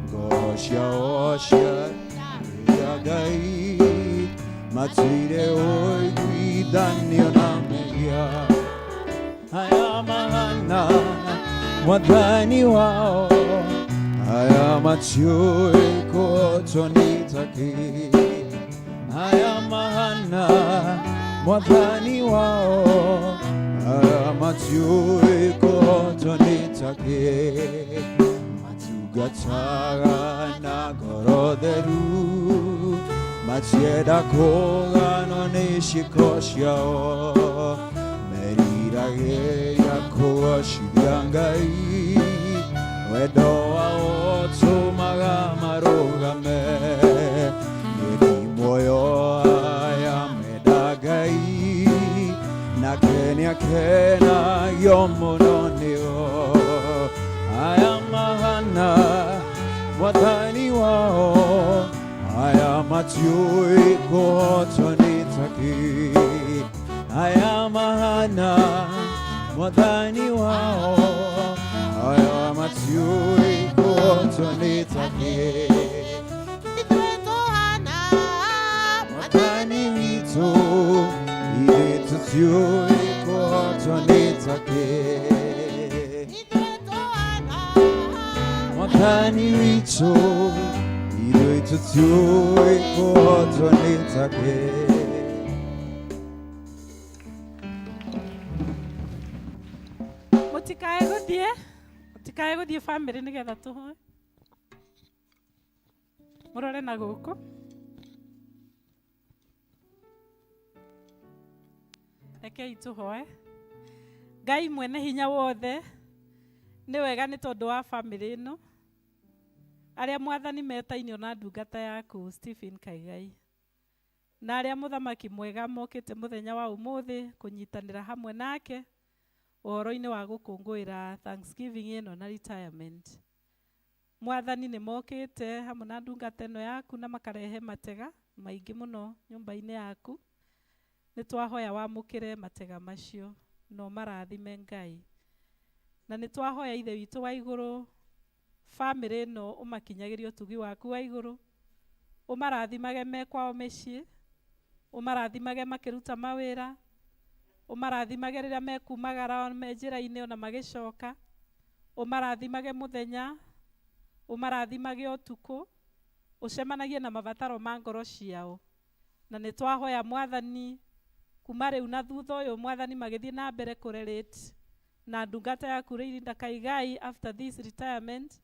ngoro ciao cia Ngai matirĩ ũiguithanio na mehia aya mahana mwathani wao aya matiũĩ kũhotwo nĩ takĩ aya mahana mwathani wao aya matiũĩ kũhotwo nĩ takĩ matungataga na ngoro theru matienda kũganwo nĩ ciĩko ciao meriragĩria kũgocithia Ngai wendo wao ũtũmaga marũgame nĩ muoyo aya menda Ngai nake nĩakenagio mũno nĩo aya mahana mwathani wao aya matiũĩ kũhotwo nĩ takĩ aya mahana mwathani wao aya matiũĩ kũhotwo nĩ takĩ mwathani witũ ithuĩ tũtiũĩ kũhotwo nĩ takĩ mwathani witũ ithuĩ tũtiũĩ kũhotwo nĩ takĩ. Mũtikae gũthiĩ, mũtikae gũthiĩ family nĩgetha tũhoe. Mũrore na gũkũ. Rekei tũhoe. Ngai mwene hinya wothe, nĩ wega nĩ tondũ wa family ĩno arĩa mwathani metainio na ndungata yaku Stephen Kaigai na arĩa mũthamaki mwega mokĩte mũthenya wa ũmũthĩ kũnyitanĩra hamwe nake ũhoro-inĩ wa gũkũngũĩra Thanksgiving ĩno na retirement. Mwathani nĩ mokĩte hamwe na ndungata ĩno yaku na makarehe matega maingĩ mũno nyũmba-inĩ yaku. Nĩ twahoya wamũkĩre matega macio na ũmarathime Ngai. Na nĩ twahoya Ithe witũ wa igũrũ family ĩno ũmakinyagĩrie ũtugi waku wa igũrũ, ũmarathimage me kwao mĩciĩ, ũmarathimage makĩruta mawĩra, ũmarathimage rĩrĩa mekumagara me njĩra-inĩ ona magĩcoka, ũmarathimage mũthenya, ũmarathimage ũtukũ, ũcemanagie na mabataro ma ngoro ciao. Na nĩ twahoya mwathani kuma rĩu na thutha ũyũ mwathani magĩthiĩ na mbere kũrelate na ndungata yaku Rĩirinda Kaigai after this retirement,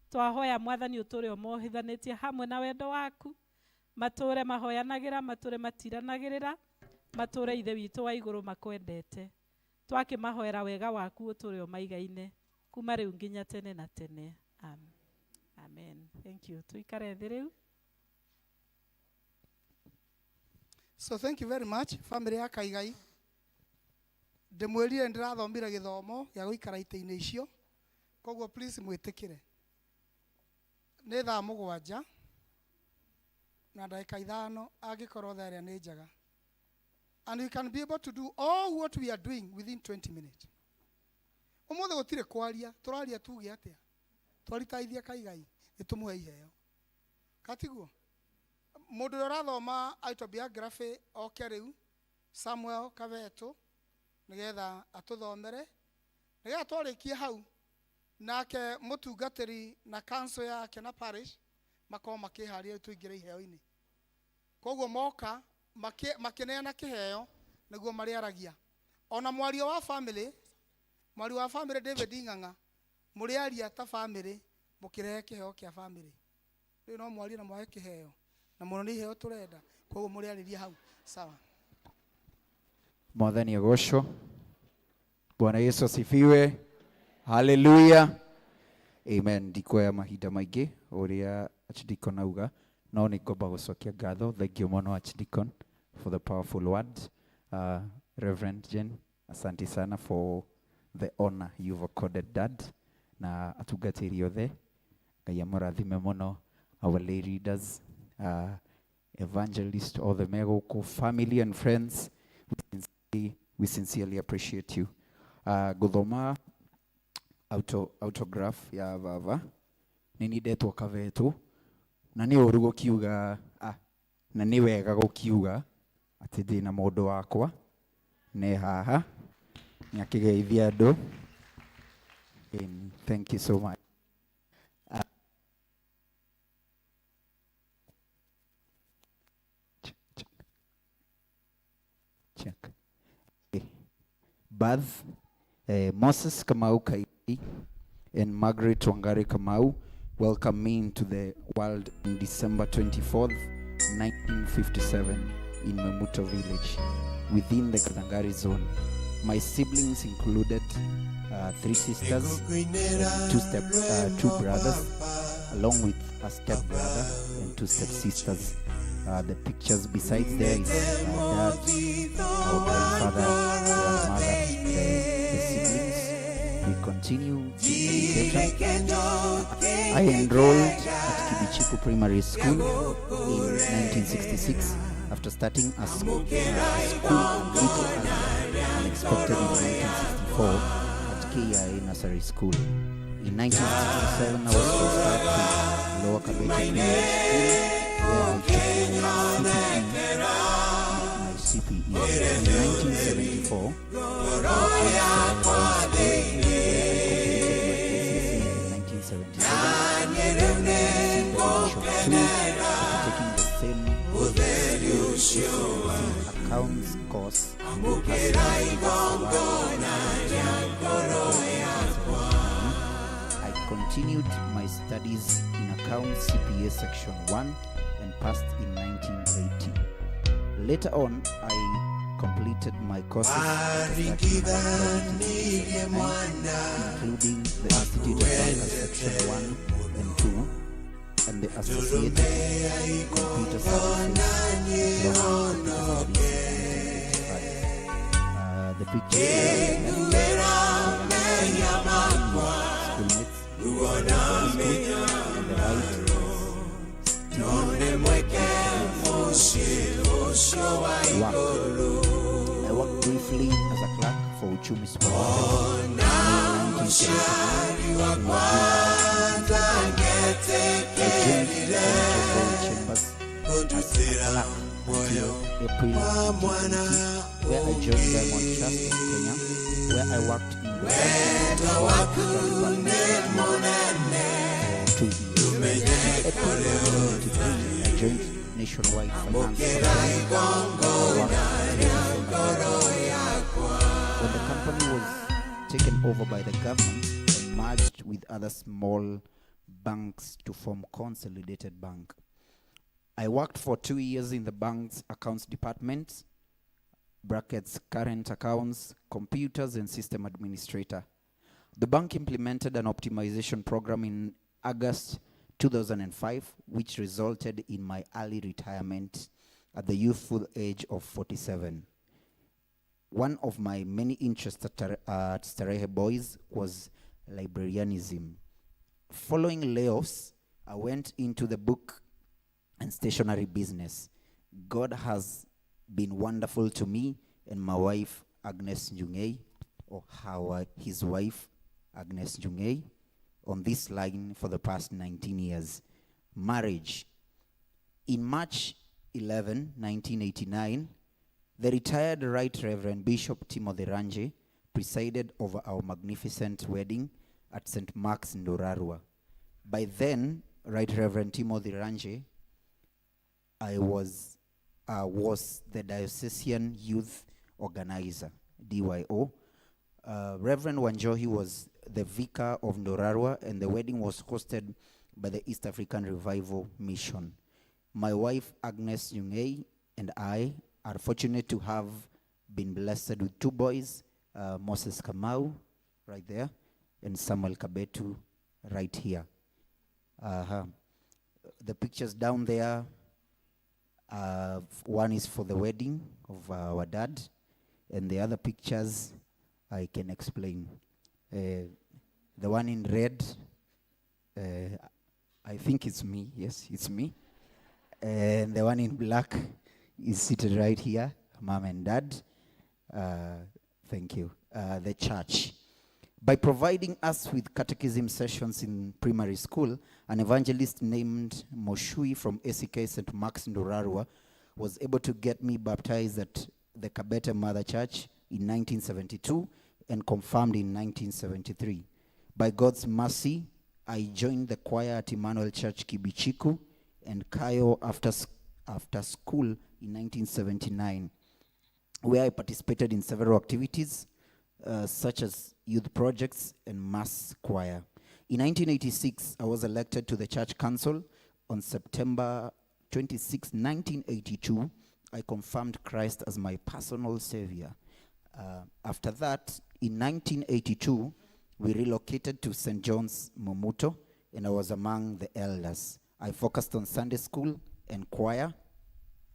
twahoya mwathani ũtũre ũmohithanĩtie hamwe na wendo waku, matũre mahoyanagĩra, matũre matiranagĩrĩra, matũre Ithe witũ wa igũrũ makwendete. Twakĩmahoera wega waku ũtũre ũmaigaine kuma rĩu nginya tene na tene. Amen. Amen. Thank you. Tuikare thĩ rĩu. So thank you very much family ya Kaigai. Ndĩmwĩrire ndĩrathomire gĩthomo gĩa gũikara itĩ-inĩ icio, koguo please mwĩtĩkĩre. Nĩ thaa 7 na ndagĩka 5 angĩkorwo thaa ĩrĩa nĩ njega. And we can be able to do all what we are doing within 20 minutes. Ũmũthĩ gũtirĩ kwaria, tũraria tuge atĩa? Twaritaithia Kaigai, nĩ tũmũhe iheo. Katiguo? Mũndũ ũrĩa ũrathoma autobiography oke rĩu, Samuel Kavetũ, nĩgetha atũthomere. Nĩgetha twarĩkie hau, nake mũtungatĩri na council yake na parish makorwo makĩharĩria tũingĩre iheo-inĩ. Koguo moka makĩneana kĩheo nĩguo marĩaragia. Ona mwario wa family, mwario wa family David Ng'ang'a, mũrĩaria ta family mũkĩrehe kĩheo kĩa family. Rĩu no mwarie na mwage kĩheo, na mũno nĩ iheo tũrenda, koguo mũrĩarĩria hau. Sawa. Mwathani agocwo. Bwana Yesu asifiwe. Haleluya. Amen. Ndikuoya mahinda maingĩ ũrĩa Archdeacon auga, no nĩ ngomba gũcokia ngatho. Thank you mũno Archdeacon for the powerful word. Reverend Jane, asante sana for the honor you've accorded Dad na atungatĩri othe. Ngai amũrathime mũno, our lay leaders, evangelist othe me gũkũ, family and friends, we sincerely appreciate you. Ngũthoma autograph ya baba. Nĩ niĩ ndetwo Kabetu na nĩ ũru gũkiuga, na nĩ wega gũkiuga atĩ ndĩna mũndũ wakwa ne haha nĩ akĩgeithia andũ. Thank you so much. Check, check. Check. Okay. Birth, Moses Kamau Kaigi and Margaret Wangari Kamau welcomed me into the world on December 24th, 1957 in Memuto village within the Gathangari zone. My siblings included 3 sisters and 2 brothers, along with a step brother and 2 step sisters. The pictures besides there is dad, our grandfather, grandmother, the siblings. We continue with education. I enrolled at Kibichiku Primary School in 1966 after starting a school a little earlier than expected in 1964 at KIA Nursery School. In 1967, I was transferred to Lower Kabete Primary School, where I took my CPE. In 1974, I joined Starehe Boys School, where I completed my ACC in 1977. And I received the Bishop 2 after taking the same accounts course as I continued my studies in Accounts CPA Section 1 and passed in 1980. Later on, I completed my courses after starting my 1979, including the Institute of Bankers Section 1 and 2 and the Associated Computer Services Diploma in Computer Studies in 1985. The picture here on the left, schoolmates, on the right is Stephen. Work. I worked briefly as a clerk for Uchumi Supermarket in 1979. I joined Congo Chambers as a clerk until April 1980, where I joined Diamond Trust of Kenya, where I worked in the department for 2 years. In April 1983, I joined Nationwide Finance Company. I worked until December 1989. When the company was taken over by the government and merged with other small banks to form Consolidated Bank. I worked for 2 years in the bank's accounts department, brackets current accounts, computers, and system administrator. The bank implemented an optimization program in August 2005, which resulted in my early retirement at the youthful age of 47. One of my many interests at Starehe Boys was librarianism. Following layoffs, I went into the book and stationery business. God has been wonderful to me and my wife, Agnes Njungei, or his wife, Agnes Njungei, on this line for the past 19 years. Marriage. In March 11, 1989, the retired Right Reverend Bishop Timothy Range presided over our magnificent wedding at St. Mark's Ndorarua. By then, Right Reverend Timothy Range, I was the Diocesan Youth Organizer, DYO. Reverend Wanjohi was the vicar of Ndorarua, and the wedding was hosted by the East African Revival Mission. My wife, Agnes Njungei, and I are fortunate to have been blessed with 2 boys, Moses Kamau, right there, and Samuel Kabetu. right here. Uh-huh. The pictures down there, one is for the wedding of our dad, and the other pictures I can explain. The one in red, I think it's me. Yes, it's me. And the one in black is seated right here, mom and dad. Thank you. The church. By providing us with catechism sessions in primary school, an evangelist named Moshui from ACK St. Mark's Ndarua was able to get me baptized at the Kabete Mother Church in 1972 and confirmed in 1973. By God's mercy, I joined the choir at Emmanuel Church Kibichiku and Kayo after school in 1979, where I participated in several activities, such as youth projects and mass choir. In 1986, I was elected to the church council. On September 26, 1982, I confirmed Christ as my personal savior. After that, in 1982, we relocated to St. John's Mumuto, and I was among the elders. I focused on Sunday school and choir.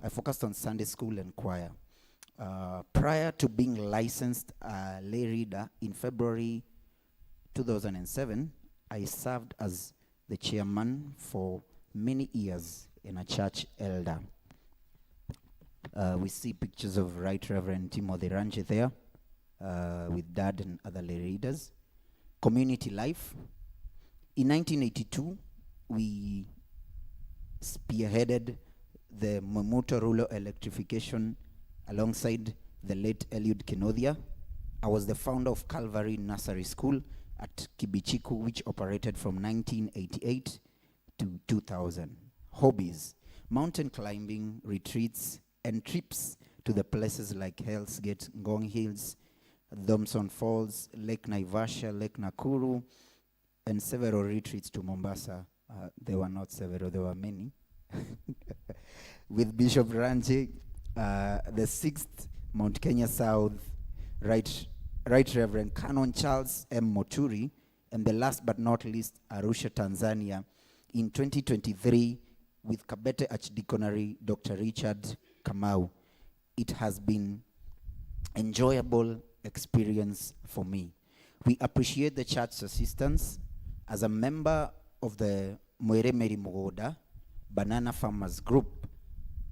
I focused on Sunday school and choir. Prior to being licensed lay reader in February 2007, I served as the chairman for many years and a church elder. We see pictures of Right Reverend Timothy Ranji there with Dad and other lay readers. Community life. In 1982, we spearheaded the Mumuto rural electrification alongside the late Eliud Kenodia. I was the founder of Calvary Nursery School at Kibichiku, which operated from 1988 to 2000. Hobbies: mountain climbing, retreats, and trips to the places like Hell's Gate, Ngong Hills, Thompson Falls, Lake Naivasha, Lake Nakuru, and several retreats to Mombasa. There were not several, there were many. With Bishop Ranji, the 6th Mount Kenya South, Right Reverend Canon Charles M. Moturi, and the last but not least, Arusha, Tanzania, in 2023 with Kabete Archdeaconry Dr. Richard Kamau. It has been enjoyable experience for me. We appreciate the church's assistance. As a member of the Mwere Meri Mugoda Banana Farmers Group,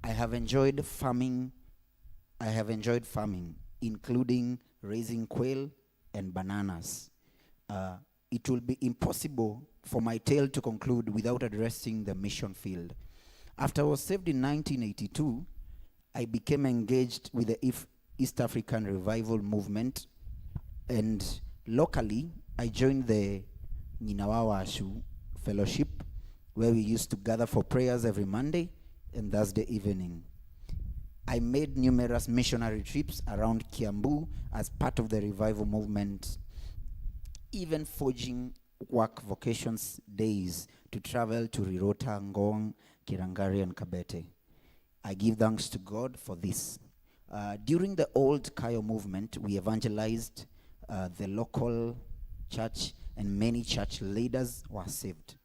I have enjoyed farming. I have enjoyed farming, including raising quail and bananas. It will be impossible for my tale to conclude without addressing the mission field. After I was saved in 1982, I became engaged with the East African Revival Movement, and locally, I joined the Nyinawashu Fellowship, where we used to gather for prayers every Monday and Thursday evening. I made numerous missionary trips around Kiambu as part of the revival movement, even forging work vocations days to travel to Rirota, Ngong, Kirangari, and Kabete. I give thanks to God for this. During the old Kayo movement, we evangelized the local church, and many church leaders were saved.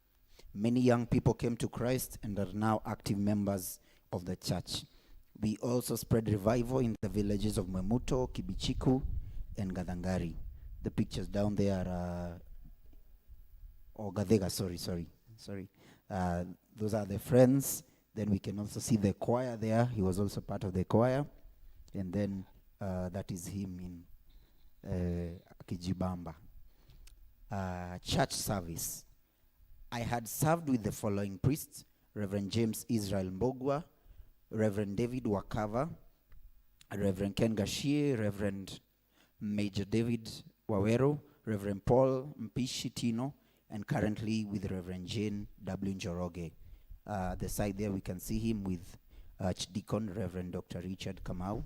Many young people came to Christ and are now active members of the church. We also spread revival in the villages of Mwemuto, Kibichiku, and Gathangari. The pictures down there are, or Gathega, sorry. Those are the friends. Then we can also see the choir there. He was also part of the choir. And then that is him in Kijibamba. Church service. I had served with the following priests: Reverend James Israel Mbogwa, Reverend David Wakava, Reverend Ken Gashie, Reverend Major David Wawero, Reverend Paul Mpishi Tino, and currently with Reverend Jane W. Njoroge. The side there we can see him with Archdeacon Reverend Dr. Richard Kamau.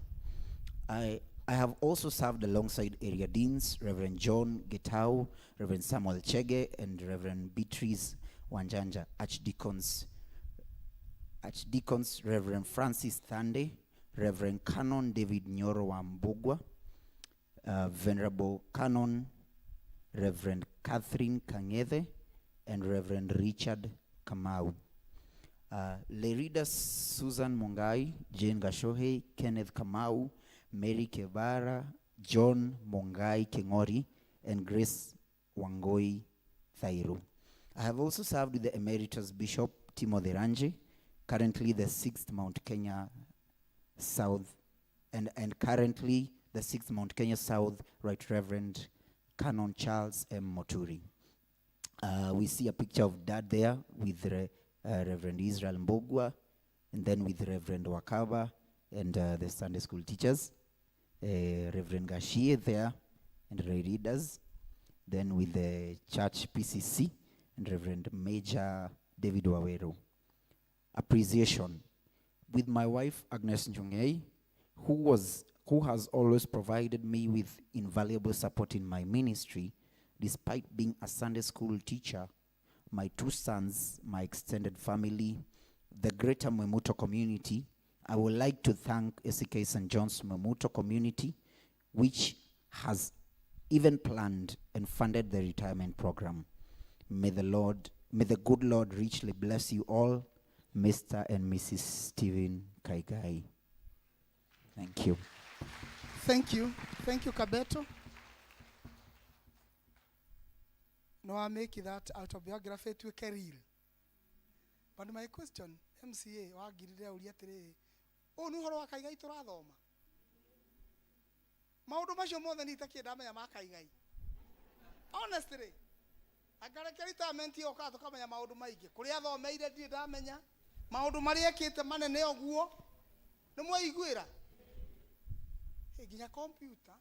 I have also served alongside area deans, Reverend John Getau, Reverend Samuel Chege, and Reverend Beatrice Wanjanja, Archdeacons Reverend Francis Thande, Reverend Canon David Nyoro Wambugwa, Venerable Canon Reverend Catherine Kangethe, and Reverend Richard Kamau. Lay readers Susan Mungai, Jane Gashohe, Kenneth Kamau, Mary Kebara, John Mungai Kengori, and Grace Wangoi Thairu. I have also served with the Emeritus Bishop Timothy Ranji, currently the 6th Mount Kenya South, and currently the 6th Mount Kenya South Right Reverend Canon Charles M. Moturi. We see a picture of Dad there with Reverend Israel Mbogwa, and then with Reverend Wakaba and the Sunday school teachers, Reverend Gashie there, and Ray Readers, then with the church PCC and Reverend Major David Waweru. Appreciation. With my wife, Agnes Njungei, who has always provided me with invaluable support in my ministry, despite being a Sunday school teacher, my 2 sons, my extended family, the greater Mwimuto community, I would like to thank ACK St. John's Mwimuto community, which has even planned and funded the retirement program. May the good Lord richly bless you all, Mr. and Mrs. Stephen Kaigai. Thank you. Thank you. Thank you, Kabeto. No, I make that autobiography to a real. But my question, MCA, wagirire uria atiri, ũyũ nĩ ũhoro wa Kaigai tũrathoma? Maũndũ macio mothe nĩ itakĩĩ ndamenya ma Kaigai. Honestly, angareke retirement yoka tũkamenya maũndũ maingĩ. Kũrĩa athomeire ndirĩ ndamenya. Maũndũ marĩa ekĩte manene ũguo, nĩ mwaiguĩra? Hey, nginya computer.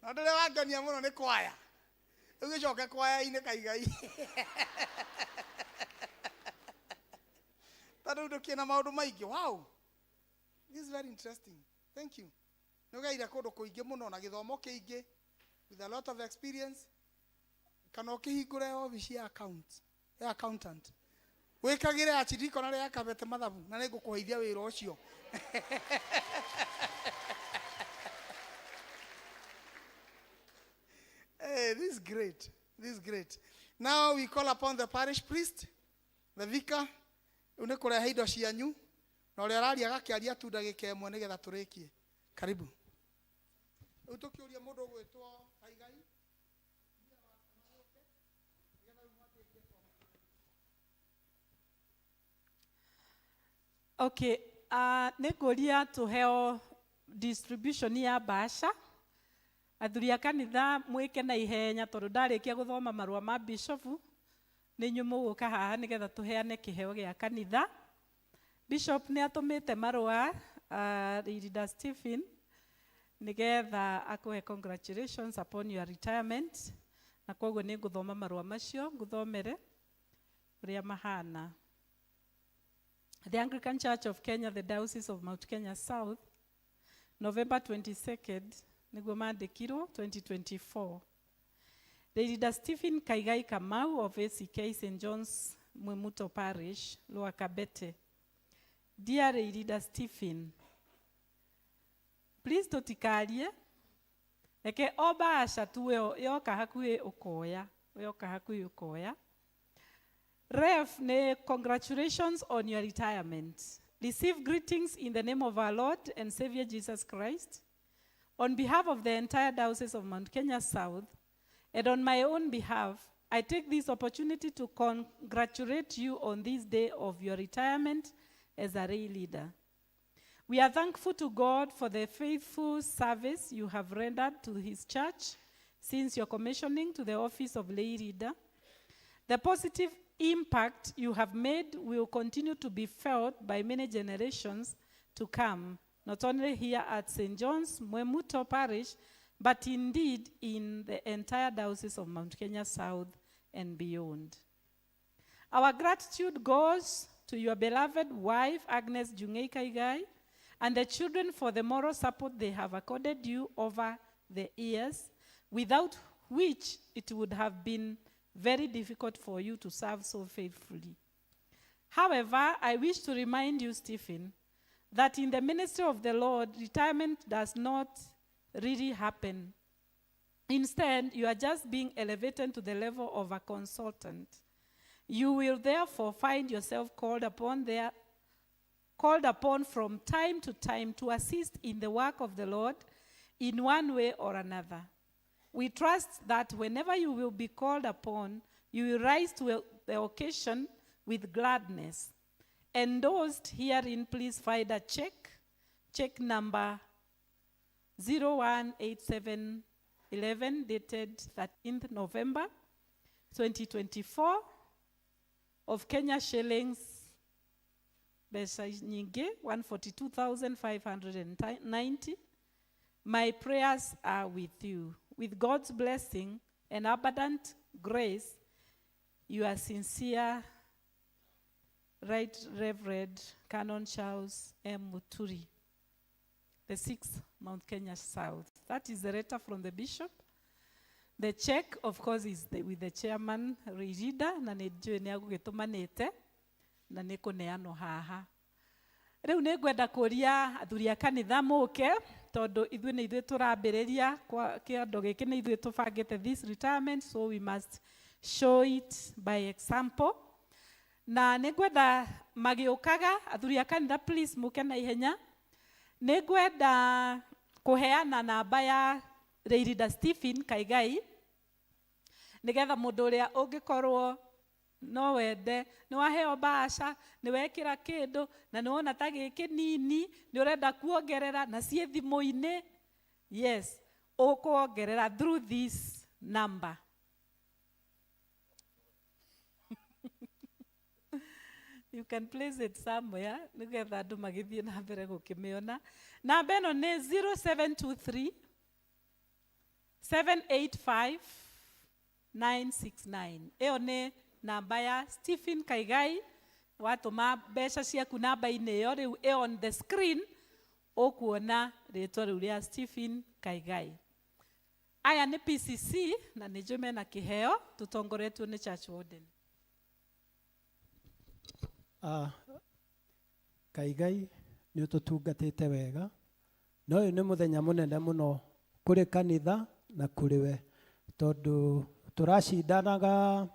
No ndĩrĩa wangenia mũno nĩ kwaya. Rĩu gĩcoke kwaya-inĩ Kaigai. Tondũ ndũkĩrĩ na maũndũ maingĩ. Wow. This is very interesting. Thank you. Nĩ ũgeire kũndũ kũingĩ mũno na gĩthomo kĩingĩ with a lot of experience. Kana ũkĩhingũre obici ya account, ya accountant. Wĩkagĩre achiriko na rĩa Kabete mathabu na nĩngũkũheithia wĩra ũcio. Hey, this is great. This is great. Now we call upon the parish priest, the vicar. Rĩu nĩ kũrehe indo cianyu na ũrĩa araria agakĩaria tu ndagĩka ĩmwe nĩgetha tũrĩkie. Karibu. Rĩu tũkĩũria mũndũ ũgwĩtwo Kaigai. Okay, nĩ ngũria tũheo distribution ya mbaca. Athuri a kanitha mwĩke na ihenya tondũ ndarĩkia gũthoma marũa ma bishofu nĩ inyuĩ mũgũka haha nĩgetha tũheane kĩheo gĩa kanitha. Bishop nĩ atũmĩte marũa, Leader Stephen, nĩgetha akũhe congratulations upon your retirement, na koguo nĩ ngũthoma marũa macio ngũthomere ũrĩa mahana. The Anglican Church of Kenya, the Diocese of Mount Kenya South, November 22nd, nĩguo mandĩkirwo 2024. Leader Stephen Kaigai Kamau of ACK St. John's Mwimuto Parish, Lower Kabete. Dear Leader Stephen, please tũtikarie, reke o mbaca tu yoka hakuhĩ ũkoya, yoka hakuhĩ ũkoya. Ref, ne congratulations on your retirement. Receive greetings in the name of our Lord and Savior Jesus Christ. On behalf of the entire Diocese of Mount Kenya South, and on my own behalf, I take this opportunity to congratulate you on this day of your retirement as a lay leader. We are thankful to God for the faithful service you have rendered to his church since your commissioning to the office of lay leader. The positive impact you have made will continue to be felt by many generations to come, not only here at St. John's Mwimuto Parish, but indeed in the entire Diocese of Mount Kenya South and beyond. Our gratitude goes to your beloved wife, Agnes Njung'ei Kaigai, and the children for the moral support they have accorded you over the years, without which it would have been very difficult for you to serve so faithfully. However, I wish to remind you, Stephen, that in the ministry of the Lord, retirement does not really happen. Instead, you are just being elevated to the level of a consultant. You will therefore find yourself called upon from time to time to assist in the work of the Lord in one way or another. We trust that whenever you will be called upon, you will rise to the occasion with gladness. Endorsed herein, please find a check, check number 018711, dated 13th November 2024, of Kenya shillings mbeca nyingĩ 142,590. My prayers are with you. With God's blessing and abundant grace, you are sincere, Right Reverend Canon Charles M. Muturi, the sixth Mount Kenya South. That is the letter from the bishop. The check, of course, is with the chairman, Ririda, na nĩ njũĩ nĩ agũgĩtũmanĩte na nĩ kũneanwo haha. Rĩu nĩ ngwenda kũria athuri a kanitha mũke, tondũ ithuĩ nĩ ithuĩ tũrambĩrĩria kwa kĩondo gĩkĩ, nĩ ithuĩ tũbangĩte this retirement, so we must show it by example. Na nĩ ngwenda magĩũkaga athuri a kanitha, please mũke na ihenya. Nĩ ngwenda kũheana namba ya Leirida Stephen Kaigai, nĩgetha mũndũ ũrĩa ũngĩkorwo no wende, nĩ waheo mbaca, nĩ wekĩra kĩndũ na nĩ wona ta gĩkĩ nini, nĩ ũrenda kuongerera na ciĩ thimũ-inĩ, yes, ũkuongerera through this number. You can place it somewhere nĩgetha andũ magĩthiĩ na mbere gũkĩmĩona. Namba ĩno nĩ 0723 785 969. Ĩyo nĩ namba ya Stephen Kaigai. Watũma mbeca ciaku namba-inĩ ĩyo rĩu ĩ on the screen, ũkuona rĩtwa rĩu rĩa Stephen Kaigai. Aya nĩ PCC na nĩ njũĩ mena kĩheo, tũtongoretio nĩ church warden. Kaigai, nĩ ũtũtungatĩte wega, na ũyũ nĩ mũthenya mũnene mũno kũrĩ kanitha na kũrĩ we, tondũ tũracindanaga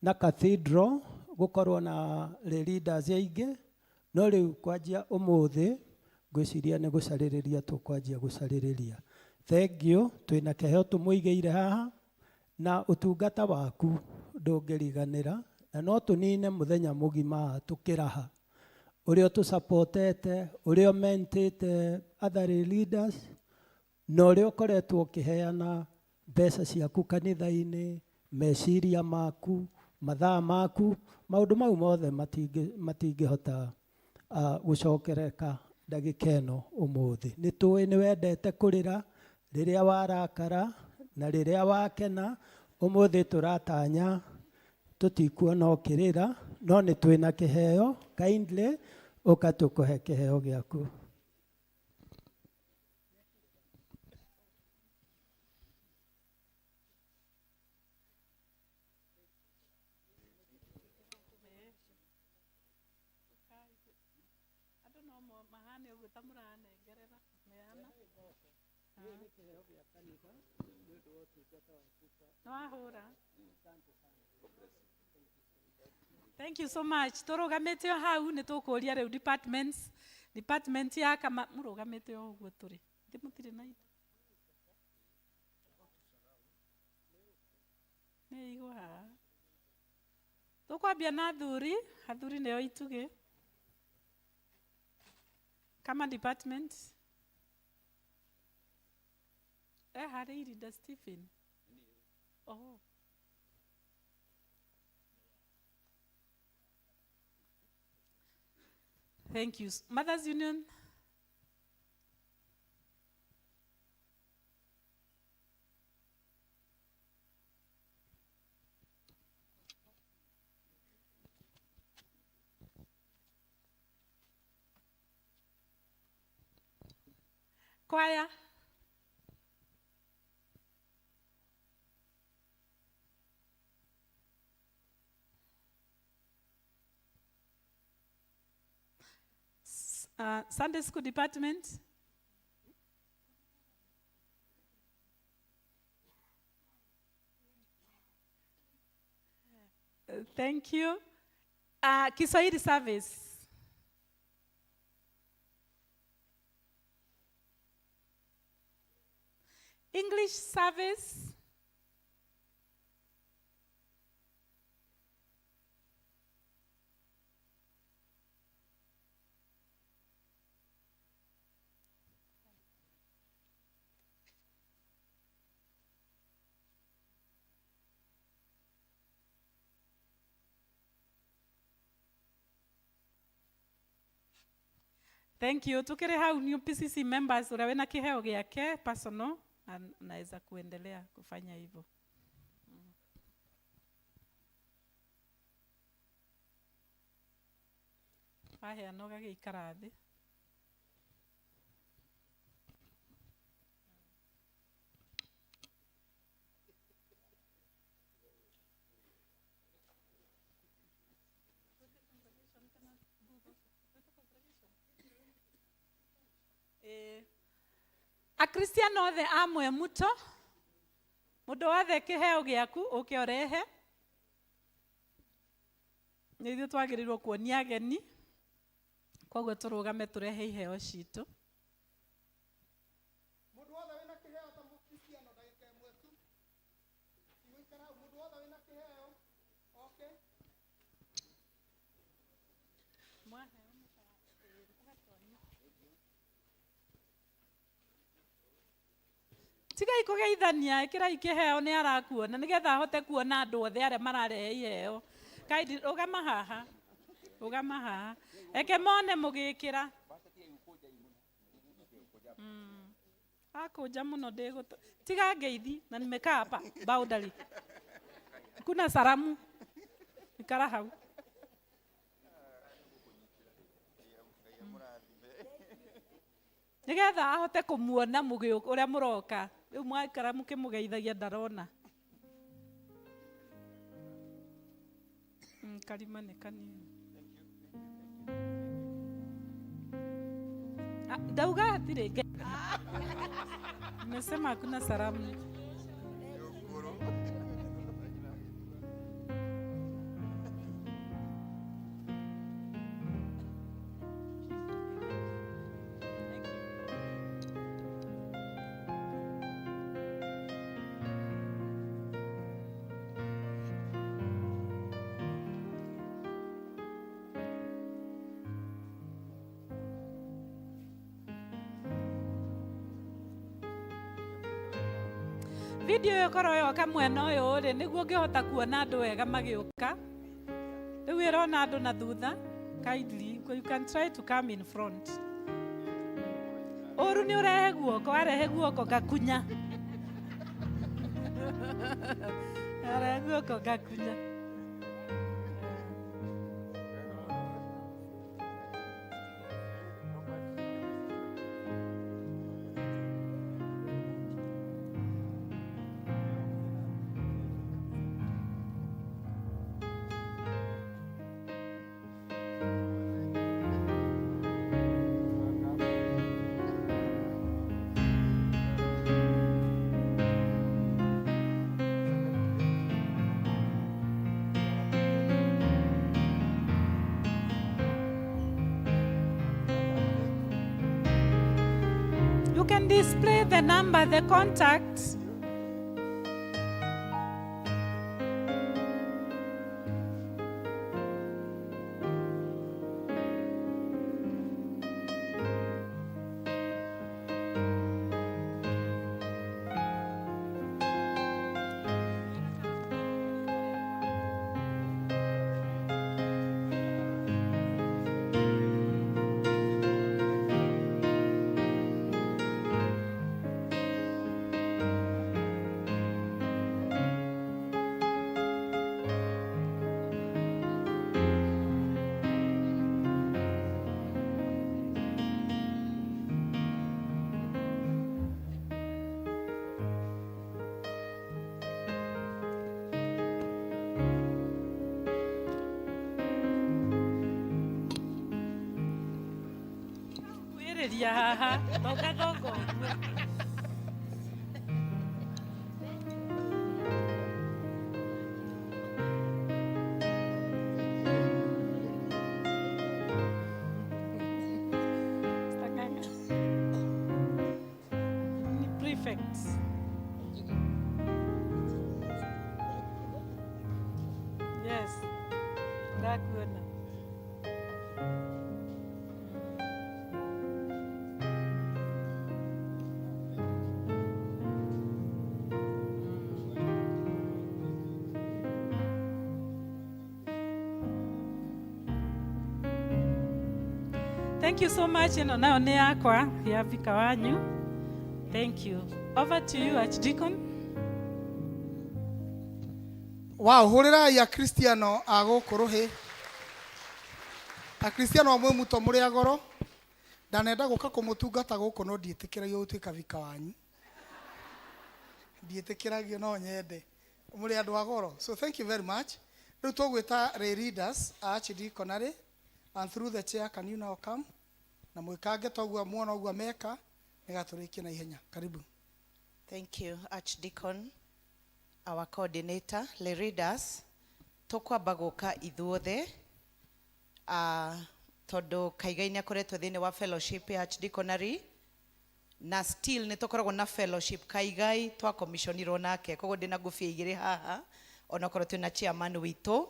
na cathedral gũkorwo na leaders aingĩ, no rĩu kwanjia ũmũthĩ ngwĩciria nĩ gũcarĩrĩria tũkwanjia gũcarĩrĩria. Thank you, twĩna kĩheo tũmũigĩire haha, na ũtungata waku ndũngĩriganĩra, na no tũnine mũthenya mũgima tũkĩraha ũrĩa ũtũsupportete, ũrĩa ũmentĩte other leaders, na ũrĩa ũkoretwo ũkĩheana mbeca ciaku kanitha-inĩ, meciria maku, mathaa maku, maũndũ mau mothe matingĩhota gũcokereka ndagĩka ĩno ũmũthĩ. Nĩ tũĩ nĩ wendete kũrĩra rĩrĩa warakara na rĩrĩa wakena. Ũmũthĩ tũratanya tũtikuona ũkĩrĩra, no nĩ twĩna kĩheo. Kindly ũka tũkũhe kĩheo gĩaku. Andũ no mahane ũguo ta mũranengerera neana. Nĩ wahũra. Thank you so much. Tũrũgamĩte o hau, nĩ tũkũria rĩu departments, department ya kama mũrũgamĩte o ũguo tũrĩ. Thĩ mũtirĩ na indo. Nĩ igũ haha. Tũkwambia na athuri, athuri nĩo itugĩ. Kama department. Harĩ Irida Stephen. Oh. Thank you. Mothers Union. Choir. Sunday School Department. Thank you. Kiswahili service. English service. Thank you. Tukire hau new PCC members uria wina kiheo giake personal anaweza kuendelea kufanya hivyo. Waheana ũgagĩikara thĩ. Akristiano othe a Mwemuto, mũndũ wothe kĩheo gĩaku ũke ũrehe. Nĩ ithuĩ twagĩrĩirwo kuonia ageni, koguo tũrũgame tũrehe iheo citũ. Mũndũ wothe wĩna kĩheo ta mũkristiano ndagĩka ĩmwe tu. Igũikara hau, mũndũ wothe wĩna kĩheo oke. Tigai kũgeithania, ĩkĩrai kĩheo nĩ arakuona nĩgetha ahote kuona andũ othe arĩa mararehe iheo. Kaindi, rũgama haha. Rũgama haha. Reke mone mũgĩkĩra. Akũnja mũno ndĩgũtũ. Tiga ngeithi na nimekaa hapa boundary. Kuna salamu. Ikara hau. Nĩgetha ahote kũmuona ũrĩa mũroka. Rĩu mwaikara mũkĩmũgeithagia ndarona. Karima nĩ kanini. Ndauga hatirĩ Nimesema hakuna salamu. Video ĩyo korwo yoka mwena ũyũ rĩ, nĩguo ngĩhota kuona andũ wega magĩũka. Rĩu ĩrona andũ na thutha. Kindly, you can try to come in front. Ũru nĩ ũrehe guoko, warehe guoko ngakunya. Warehe guoko ngakunya. You can display the number, the contact. Haha thonga thonga ũguo. Yes, ndakuona. Thank you so much. Ĩno nayo nĩ yakwa ya vika wanyu. Thank you. Over to you, Archdeacon. Wow, hũrĩrai akristiano a gũkũ rũhĩ. Akristiano amwe muto mũrĩ a goro. Ndanenda gũka kũmũtungata gũkũ no ndiĩtĩkĩragio gũtuĩka vika wanyu. Ndiĩtĩkĩragio no nyende. Mũrĩ andũ a goro. So thank you very much. Rĩu tũgwĩta lay leaders a archdeaconry and through the chair can you now come? Na mwĩkange toguo muona ũguo meka nĩgetha tũrĩkie na ihenya. Karibu. Thank you, Archdeacon, our coordinator, lay leaders. Tũkwamba gũka ithuothe tondũ Kaigai nĩ akoretwo thĩinĩ wa fellowship ya Archdeaconry na still nĩ tũkoragwo na fellowship Kaigai twakomiconirwo nake koguo ndĩna ngũbia igĩrĩ haha onakorwo twĩna chairman witũ.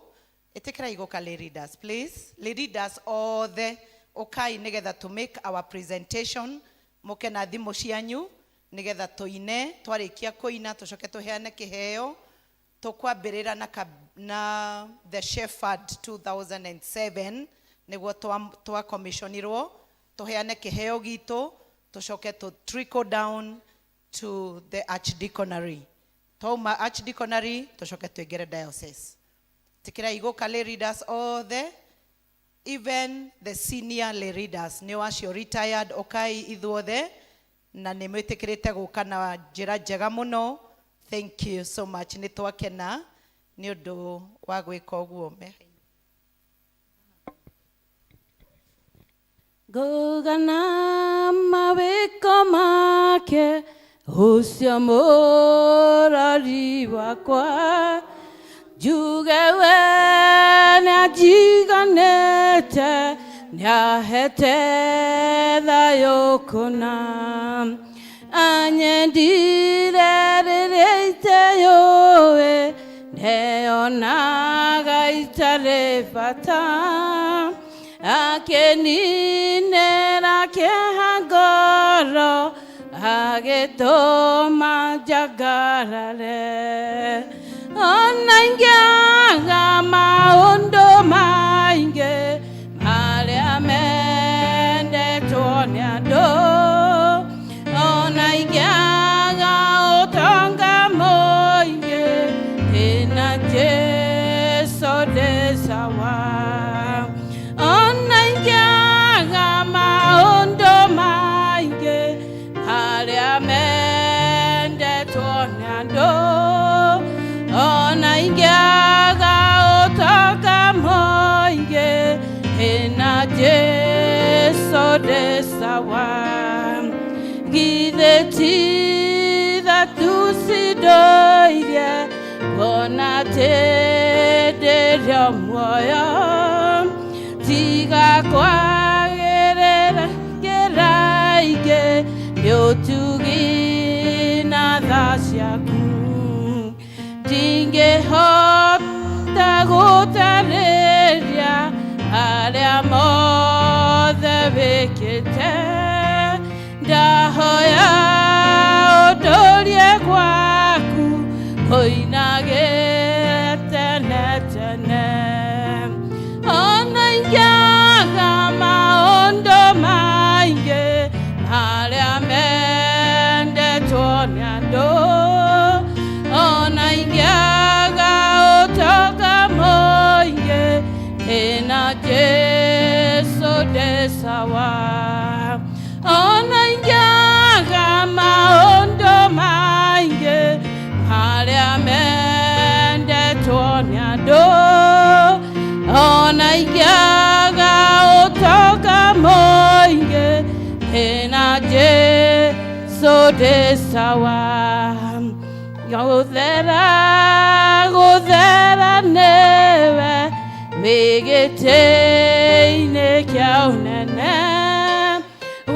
Ĩtĩkĩrai gũka lay leaders, please. Lay leaders othe ũkai nĩgetha to make our presentation mũke na thimũ cianyu nĩgetha tũine. Twarĩkia kũina tũcoke tũheane kĩheo. Tũkwambĩrĩra na, na The Shepherd 2007 nĩguo twakomiconirwo tũheane kĩheo gitũ, tũcoke tũ trickle down to the archdeaconry. Twauma archdeaconry tũcoke tũingĩre diocese. Tĩkĩrai gũka lay leaders othe, even the senior lay leaders nĩ acio retired, ũkai ithuothe na nĩ mwĩtĩkĩrĩte gũka na njĩra njega mũno. Thank you so much. Nĩ twakena nĩ ũndũ wa gwĩka ũguo. Ngũgana mawĩko make ũcio mũrori wakwa, njuge we nĩanjiganĩte, nĩahete thayũ kũna. Anyendire rĩrĩa iteyũĩ, ndeonaga itarĩ bata, akeninĩra kĩeha ngoro, agĩtũma njangarare. Ona ingĩaga maũndũ maingĩ marĩa mendetwo nĩ andũ, ona ingĩaga ũtonga mũingĩ, ndĩna Jesũ ndĩ sawa. Ona ingĩaga maũndũ maingĩ marĩa mendetwo nĩ andũ, ona ingĩaga ũtonga mũingĩ, ndĩna Jesũ ndĩ sawa. Githĩ ti tha tu cindoirie kuona atĩ ndĩrĩ o muoyo, tiga kwagĩrĩra kĩra ingĩ nĩ ũtugi na tha ciaku. Ndingĩhota gũtarĩria arĩa mothe wĩkĩte, ndahoya ũndũrie gwaku kũinagĩre tene tene. Ona ingĩaga maũndũ maingĩ marĩa mendetwo nĩ andũ, ona ingĩaga ũtonga mũingĩ, ndĩna Jesũ ndĩ sawa. Ona ingĩaga maũndũ maingĩ marĩa mendetwo nĩ andũ, ona ingĩaga ũtonga mũingĩ, ndĩna Jesũ ndĩ sawa. Gũthera gũthera nĩwe wĩ gĩtĩ-inĩ kĩa ũnene,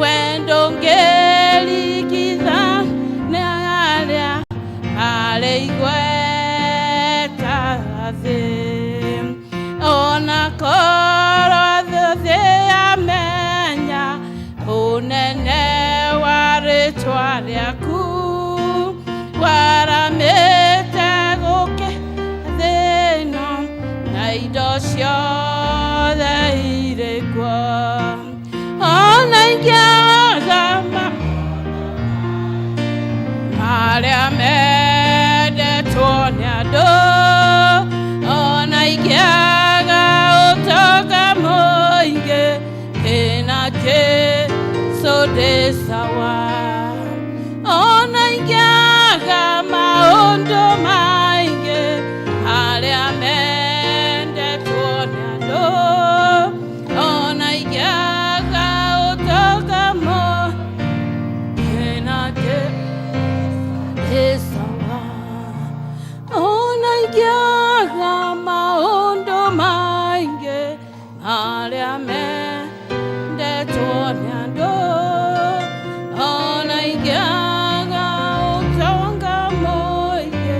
wendo ngĩringithania thĩ ona korwo thĩ yamenya ũnene wa rĩtwa rĩaku waramĩte gũkĩ thĩno na indo ciothe irĩ kuo ona ingĩaga marĩa mendetwo nĩ andũ ona ingĩaga ũtonga mũingĩ kĩna Jesũ ndĩ sawa ona ingĩaga maũndũ maingĩ marĩa mendetwo nĩ andũ ona ingĩaga ũtonga mũingĩ na Jesũ sawa ona ingĩaga maũndũ maingĩ marĩa mendetwo nĩ andũ ona ingĩaga ũtonga mũingĩ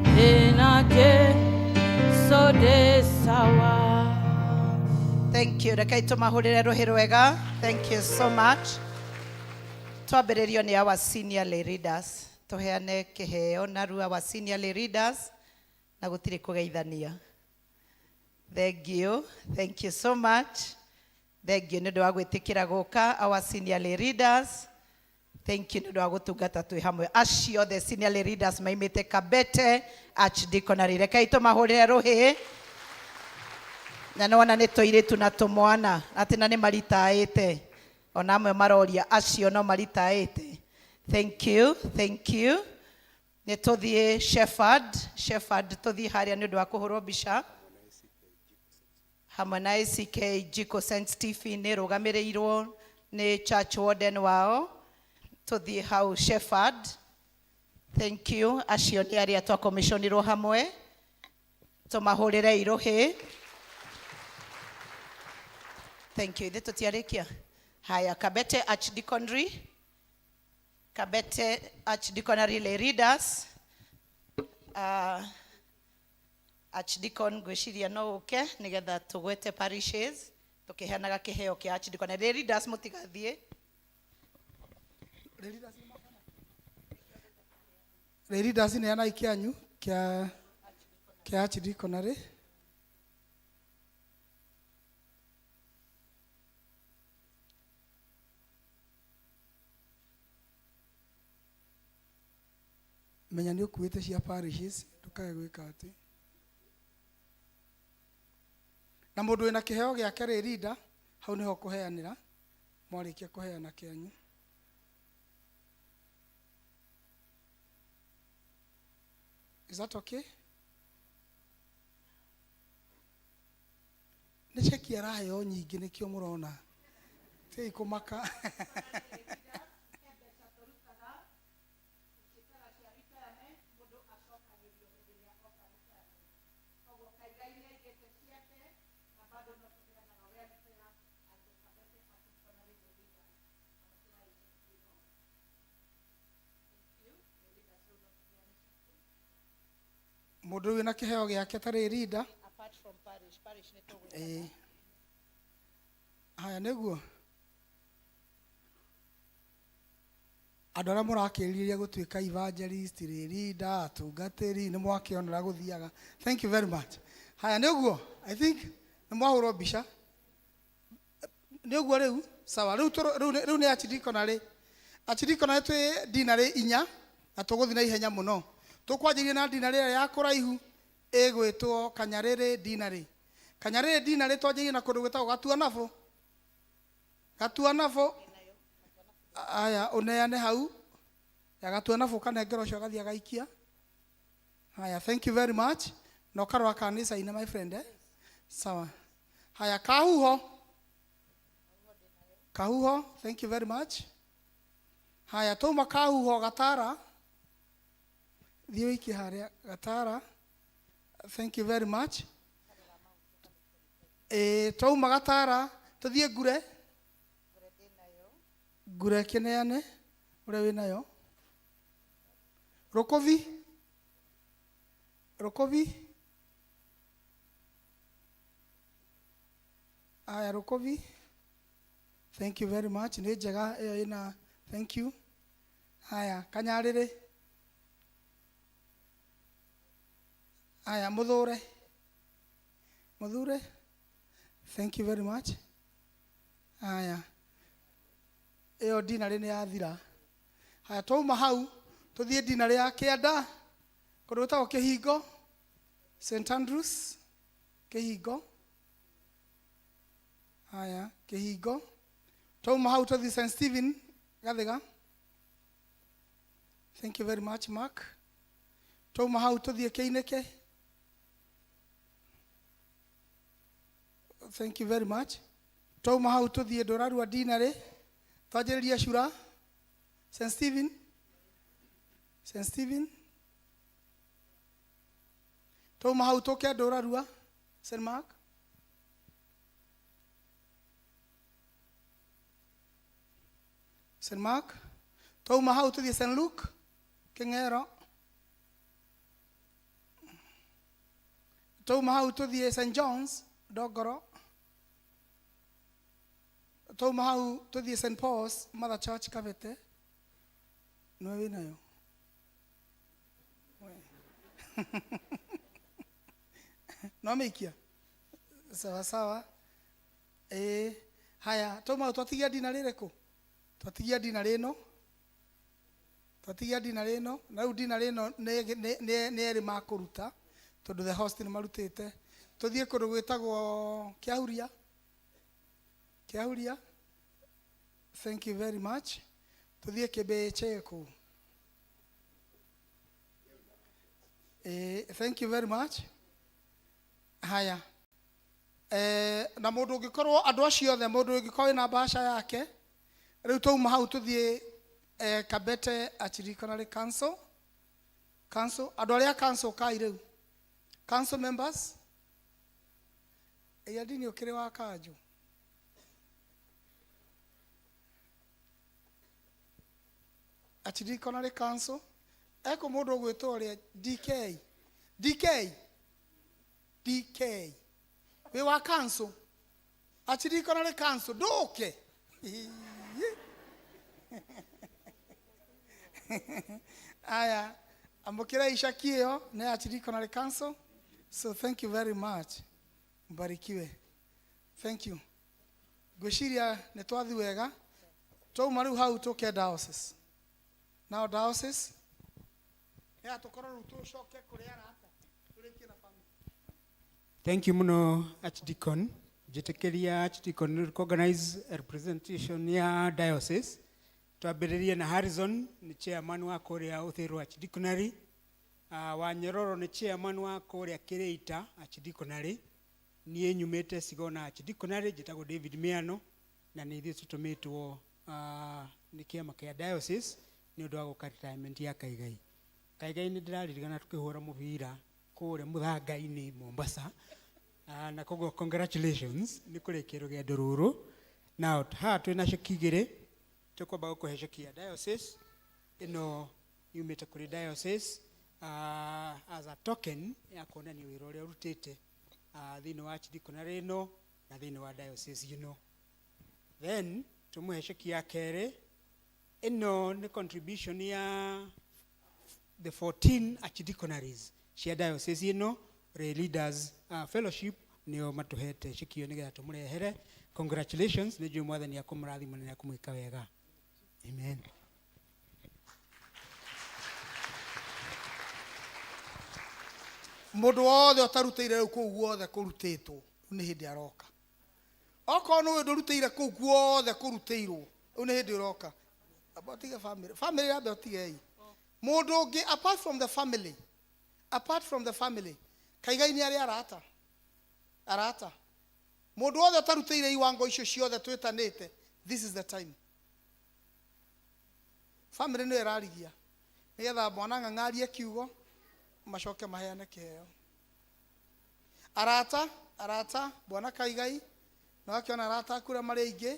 ndĩna Jesũ ndĩ sawa. Thank you. Rekei tũmahũrĩre rũhĩ rwega. Thank you so much. Twambĩrĩrio nĩ our senior lay leaders. Tũheane kĩheo narua our senior lay leaders na gũtirĩ kũgeithania. Thank you. Thank you so much. Thank you nĩ ũndũ wa gwĩtĩkĩra gũka our senior lay leaders. Thank you nĩ ũndũ wa gũtungata twĩ hamwe. Acio the senior lay leaders maimĩte Kabete Archdeaconry. Rekei tũmahũrĩre rũhĩ na nĩwona nĩ tũirĩtu na tũmwana atĩ na nĩ maritaĩte ona amwe maroria acio no maritaĩte. Thank you, thank you. Nĩ tũthiĩ Shepherd, Shepherd tũthiĩ harĩa nĩ ũndũ wa kũhũrwo mbica hamwe na ACK Jiko St Stephen nĩ rũgamĩrĩirwo nĩ church warden wao. Tũthiĩ hau Shepherd. Thank you. Acio nĩ arĩa twakomiconirwo hamwe tũmahũrĩre irũhĩ. Thank you. Ithuĩ tũtiarĩkia. Haya, Kabete Archdeaconry, Kabete Archdeaconry lay leaders. Archdeacon ngwĩciria no ũke nĩgetha tũgwete parishes tũkĩheanaga kĩheo kĩa Archdeaconry. Lay leaders mũtigathiĩ. Lay leaders neanai kĩanyu kĩa kĩa archdeaconry. Menya nĩ ũkuĩte cia parishes ndũkae gwĩka atĩ na mũndũ wĩna kĩheo gĩake rĩ leader hau nĩho kũheanĩra mwarĩkia kũheana kĩanyu. Is that okay? Nĩ ceki araheo nyingĩ nĩkĩo mũrona tĩi kũmaka. Mũndũ wĩna kĩheo gĩake tarĩ leader. Apart from parish, parish nĩ tũgwĩka. Ĩĩ. Haya nĩguo andũ arĩa mũrakĩrirĩria gũtuĩka evangelist, lay leader, atungatĩri nĩ mwakĩonera gũthiaga. Thank you very much. Haya nĩguo I think nĩ mwahũrwo mbica nĩ ũguo rĩu sawa. Rĩu rĩu nĩ archdeaconry. Archdeaconry twĩ dinarĩ inya na tũgũthiĩ na ihenya mũno. Tũkwanjĩrĩria na dinarĩ ĩrĩa ya kũraihu ĩgwĩtwo Kanyarĩrĩ dinarĩ. Kanyarĩrĩ dinarĩ twanjĩrĩirie na kũndũ gwĩtagwo Gatuanabũ. Gatuanabũ aya ũneane hau ya Gatuanabũ kanengera ũcio agathiĩ agaikia. Haya, thank you very much. Na ũkarora kana nĩ caina my friend, eh? Sawa. Haya, Kahuho. Kahuho, thank you very much. Haya, twauma Kahuho Gatara. Thiĩ ũikie harĩa Gatara. Thank you very much. Ĩĩ, twauma Gatara tũthiĩ Ngure. Ngure kĩneane ũrĩa wĩnayo. Rũkũbi. Rũkũbi. Aya Rũkũbi, thank you very much. Nĩ njega ĩyo ĩna, thank you. Haya, Kanyarĩrĩ. Aya, Mũthũre. Mũthure, thank you very much. Haya, ĩyo ndinarĩ nĩ yathira. Haya, twauma hau tũthiĩ ndinarĩ ya kĩanda kũndũ gwĩtagwo Kĩhingo, St Andrews, Kĩhingo. Haya, Kĩhingo. Twauma hau tũthiĩ St Stephen Gathiga. Thank you very much, Mark. Twauma hau tũthiĩ Kĩinĩke. Thank you very much. Twauma hau tũthiĩ Ndũrarua Dinarĩ, twanjĩrĩrie Cura, St Stephen, St Stephen. Twauma hau tũke Ndũrarua, St Mark. St Mark. Twauma hau tũthiĩ St Luke, Kĩng'ero. Twauma hau tũthiĩ St John's, Ndongoro. Twauma hau tũthiĩ St Paul's Mother Church, Kabete. Nĩwe wĩnayo? No mĩikia sawa sawa. Ĩĩ, haya, twauma hau twatigia ndina rĩrĩkũ? Twatigia ndina rĩno, twatigia ndina rĩno, na rĩu ndina rĩno nĩ erĩ makũruta tondũ the host nĩ marutĩte. Tũthiĩ kũndũ gwĩtagwo Kĩahuria. Kĩahuria, thank you very much. Tũthiĩ Kĩbĩchĩkũ. Thank you very much. Haya, na mũndũ ũngĩkorwo, andũ acio othe, mũndũ ũngĩkorwo wĩna bahasha yake rĩu. Twauma hau tũthiĩ Kabete Archdeaconry Council. Council, andũ arĩa council kai rĩu, council members. Ĩya ndini ũkĩrĩ wa kanjũ. Archdeaconry Council eko mũndũ ũgwĩtwo ũrĩa DK, DK, DK, wĩ wa council, Archdeaconry Council, ndũke. Aya, amũkĩra icaki ĩyo nĩ Archdeaconry Council. So thank you very much, mbarikiwe. Thank you. Ngwĩciria nĩ twathi wega. Twauma rĩu hau tũke diocese. Now diocese ya tũkorwo rĩu tũcoke kũrĩ arata tũrĩkie na family. Thank you muno, Archdeacon. Njĩtĩkĩria, Archdeacon, recognize representation ya diocese. Twambĩrĩrie na Harrison, nĩ chairman wa kũrĩa Uthiru Archdeaconry. Wanyororo nĩ chairman wa kũrĩa Kĩrĩita Archdeaconry. Niĩ nyumĩte Sigona Archdeaconry, njĩtagwo David Miano, na nĩ ithuĩ tũtũmĩtwo nĩ kĩama kĩa diocese nĩ ũndũ wa gũka retirement ya Kaigai. Kaigai nĩ ndĩraririkana tũkĩhũra mũbira kũrĩa mũthanga-inĩ Mombasa. Na koguo congratulations nĩ kũrĩkia rũgendo rũrũ. Now haha twĩna ceki igĩrĩ, tũkwamba gũkũhe ceki ya diocese ĩno yumĩte kũrĩ diocese as a token ya kuonania wĩra ũrĩa ũrutĩte thĩinĩ wa archdeaconry ĩno na thĩinĩ wa diocese ĩno. Then tũmũhe ceki ya kerĩ, ĩno nĩ contribution ya the 14 archdeaconaries cia diocese ĩno, Lay Leaders Fellowship nĩo matũhete ceki ĩyo nĩgetha tũmũrehere. Congratulations, nĩ njũĩ Mwathani akũmũrathima na nĩakũmwĩka wega. Amen. Mũndũ wothe ũtarutĩire rĩu kũu guothe kũrutĩtwo, rĩu nĩ hĩndĩ aroka. Okorwo nĩ ũyũ ndũrutĩire kũu guothe kũrutĩirwo, rĩu nĩ hĩndĩ ũroka. Amba ũtige family, family yambe ũtigei. Mũndũ ũngĩ apart from the family, apart from the family, Kaigai nĩ arĩ arata, arata. Mũndũ wothe ũtarutĩire iwango icio ciothe twĩtanĩte, this is the time. Family nĩyo ĩrarigia nĩgetha mwana ng'ang'arie kiugo, macoke maheane kĩheo. Arata, arata, bwana Kaigai na wakĩona arata aku ũrĩa marĩ aingĩ,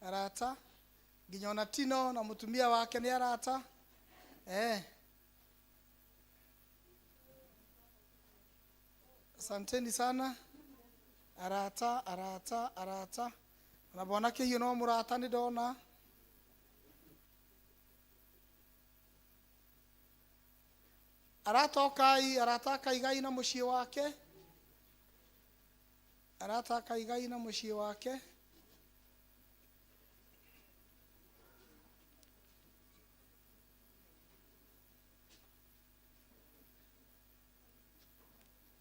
arata nginya ona Tino na mũtumia wake nĩ arata. Asanteni sana. Arata, arata, arata. Na bwana kĩhiũ no mũrata nĩ ndona. Arata okai, arata akaigai na mũciĩ wake. Arata akaigai na mũciĩ wake.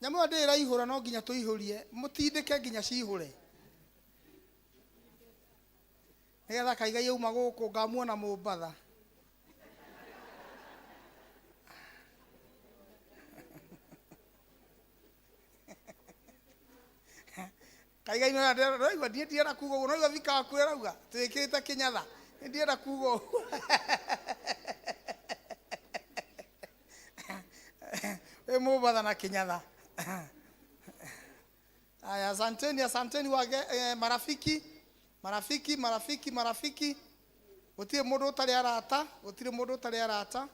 Nyamũ ĩyo ndĩraihũra no nginya tũihũrie, mũtindĩke nginya cihũre. Nĩgetha Kaigai auma gũkũ ngamuona Mombatha. Kaigai no ndĩraigua ndiĩ ndienda kuga ũguo, no igua vika waku arauga twĩkĩrĩte kĩnyatha, nĩ ndienda kuga ũguo. Wĩ Mombatha na kĩnyatha. Aya, asanteni, asanteni wage, marafiki, marafiki, marafiki, marafiki. Gũtirĩ mũndũ ũtarĩ arata, gũtirĩ mũndũ ũtarĩ arata.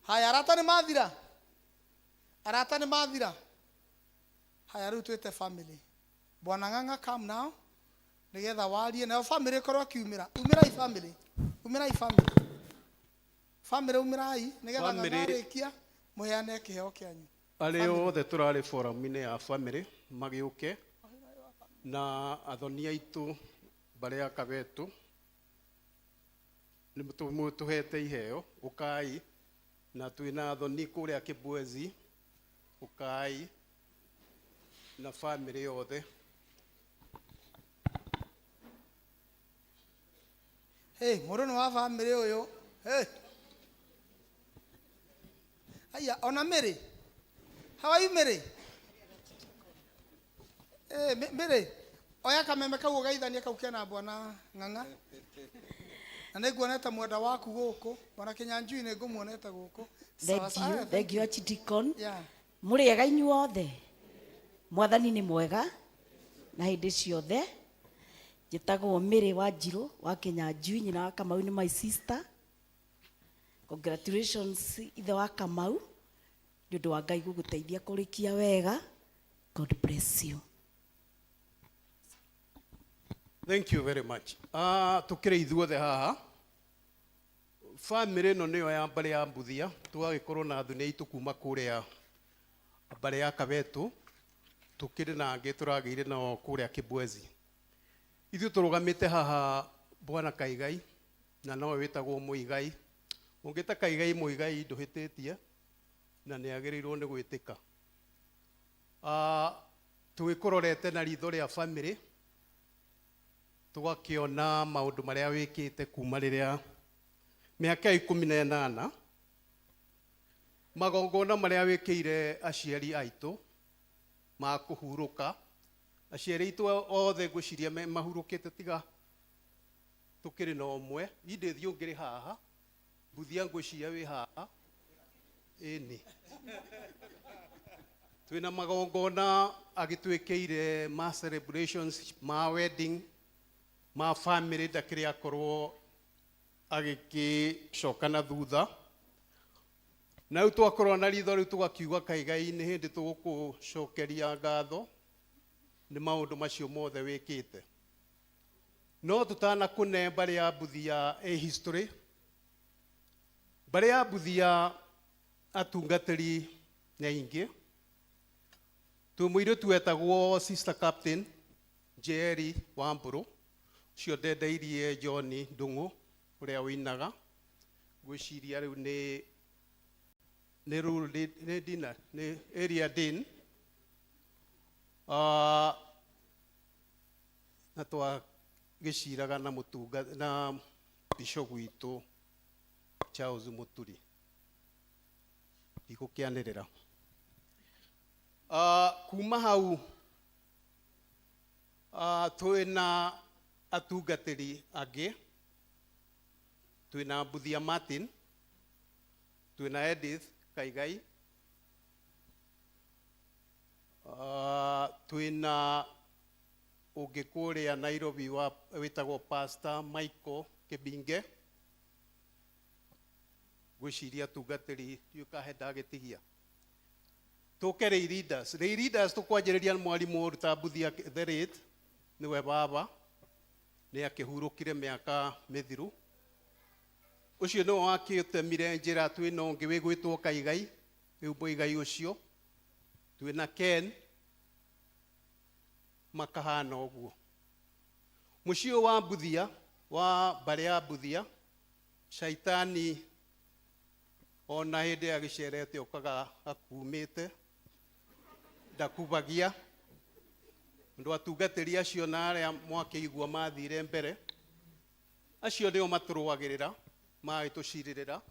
Haya, arata nĩ mathira? Arata nĩ mathira? Haya, rĩu twĩte family. Bwana Ng'ang'a, come now. Nĩgetha warie nayo family ĩkorwo ĩkiumĩra. Umĩrai family. Umĩrai family. Family umĩrai nĩgetha Ng'ang'a Family- arĩkia mũheane kĩheo kĩanyu. Arĩa othe tũrarĩ forum-inĩ ya family magĩũke na athoni aitũ mbarĩ ya Kabetu nĩ tũhete iheo, ũkai na twĩna athoni kũrĩa Kibwezi, ũkai na family yothe. Hey, mũndũ nĩ wa family ũyũ. Hey. Aya, ona Mary. How are you, Mary? Hey, Mary. Oya kameme kau ũgeithanie kau kena bwana Ng'ang'a. Na nĩ nguonete mwenda waku gũkũ. Bwana Kinyanjui nĩ ngũmuonete gũkũ. Sawa Thank sawa. you, Thank thank you you. Archdeacon. Yeah. Mũrĩ ega inyuothe. Mwathani nĩ mwega na hĩndĩ ciothe. Njĩtagwo Mary Wanjirũ wa Kinyanjui, nyina wa Kamau nĩ my sister. Congratulations ithe wa Kamau nĩ ũndũ wa Ngai gũgũteithia kũrĩkia wega. God bless you. Thank you very much. Tukĩrĩ ithuothe haha. Family ĩno nĩyo ya mbarĩ ya Mbuthia, tũgagĩkorwo na athoni aitũ kuma kũrĩa mbarĩ ya Kabetu, tũkĩrĩ na angĩ tũragĩire nao kũrĩa Kibwezi. Ithuĩ tũrũgamĩte haha Bwana Kaigai, na nowe wĩtagwo Mũigai. Ũngĩta Kaigai Mũigai ndũhĩtĩtie, na nĩ agĩrĩirwo nĩ gwĩtĩka. Tũgĩkũrorete na ritho rĩa family, tũgakĩona maũndũ marĩa wĩkĩte kuma rĩrĩa mĩaka ya 18, magongona marĩa wĩkĩire aciari aitũ ma kũhurũka. Aciari aitũ othe ngwĩciria mahurũkĩte tiga tũkĩrĩ na ũmwe. Niĩ ndĩ thiĩ ũngĩrĩ haha, Mbuthia ngwĩciria wĩ haha. Ĩni. Twĩna magongona agĩtwĩkĩire ma celebrations, ma wedding, ma family ndakĩrĩ akorwo agĩkĩcoka na thutha. Na rĩu twakorwo na ritho rĩu tũgakiuga Kaigai nĩ hĩndĩ tũgũkũcokeria ngatho nĩ maũndũ macio mothe wĩkĩte. No tũtanakũne mbarĩ ya Mbuthia a history, mbarĩ ya Mbuthia atungatĩri nĩ aingĩ. Twĩ mũirĩtu wetagwo Sister Captain Njeri Wambũrũ, ũcio ndendeirie John Ndung'u ũrĩa ũinaga. Ngwĩciria rĩu nĩ rule, nĩ dina, nĩ area dean. Na twagĩciraga na mũtunga, na bishop witũ Charles Muturi. Ndigũkĩanĩrĩra. Kuma hau, twĩna atungatĩri angĩ. Twĩna Mbuthia Martin, twĩna Edith Kaigai, twĩna ũngĩ kũrĩa Nairobi wa wĩtagwo Pastor Michael Kibinge. Ngwĩciria atungatĩri ndiũĩ kana he ndagĩtigia. Tũke lay leaders. Lay leaders tũkwanjĩrĩria mwarimũ ũruta Mbuthia the late nĩwe baba nĩ akĩhurũkire mĩaka mĩthiru. Ũcio nĩwe wakĩtemire njĩra twĩna ũngĩ wĩgwĩtwo Kaigai, rĩu Mũigai ũcio twĩna Ken makahana ũguo. Mũciĩ ũyũ wa Mbuthia wa mbarĩ ya Mbuthia, shaitani ona hĩndĩ agĩcerete okaga akumĩte ndakubagia andũ atungatĩri acio na arĩa mwakĩigua mathire mbere acio nĩo matũrũagĩrĩra magĩtũcirĩrĩra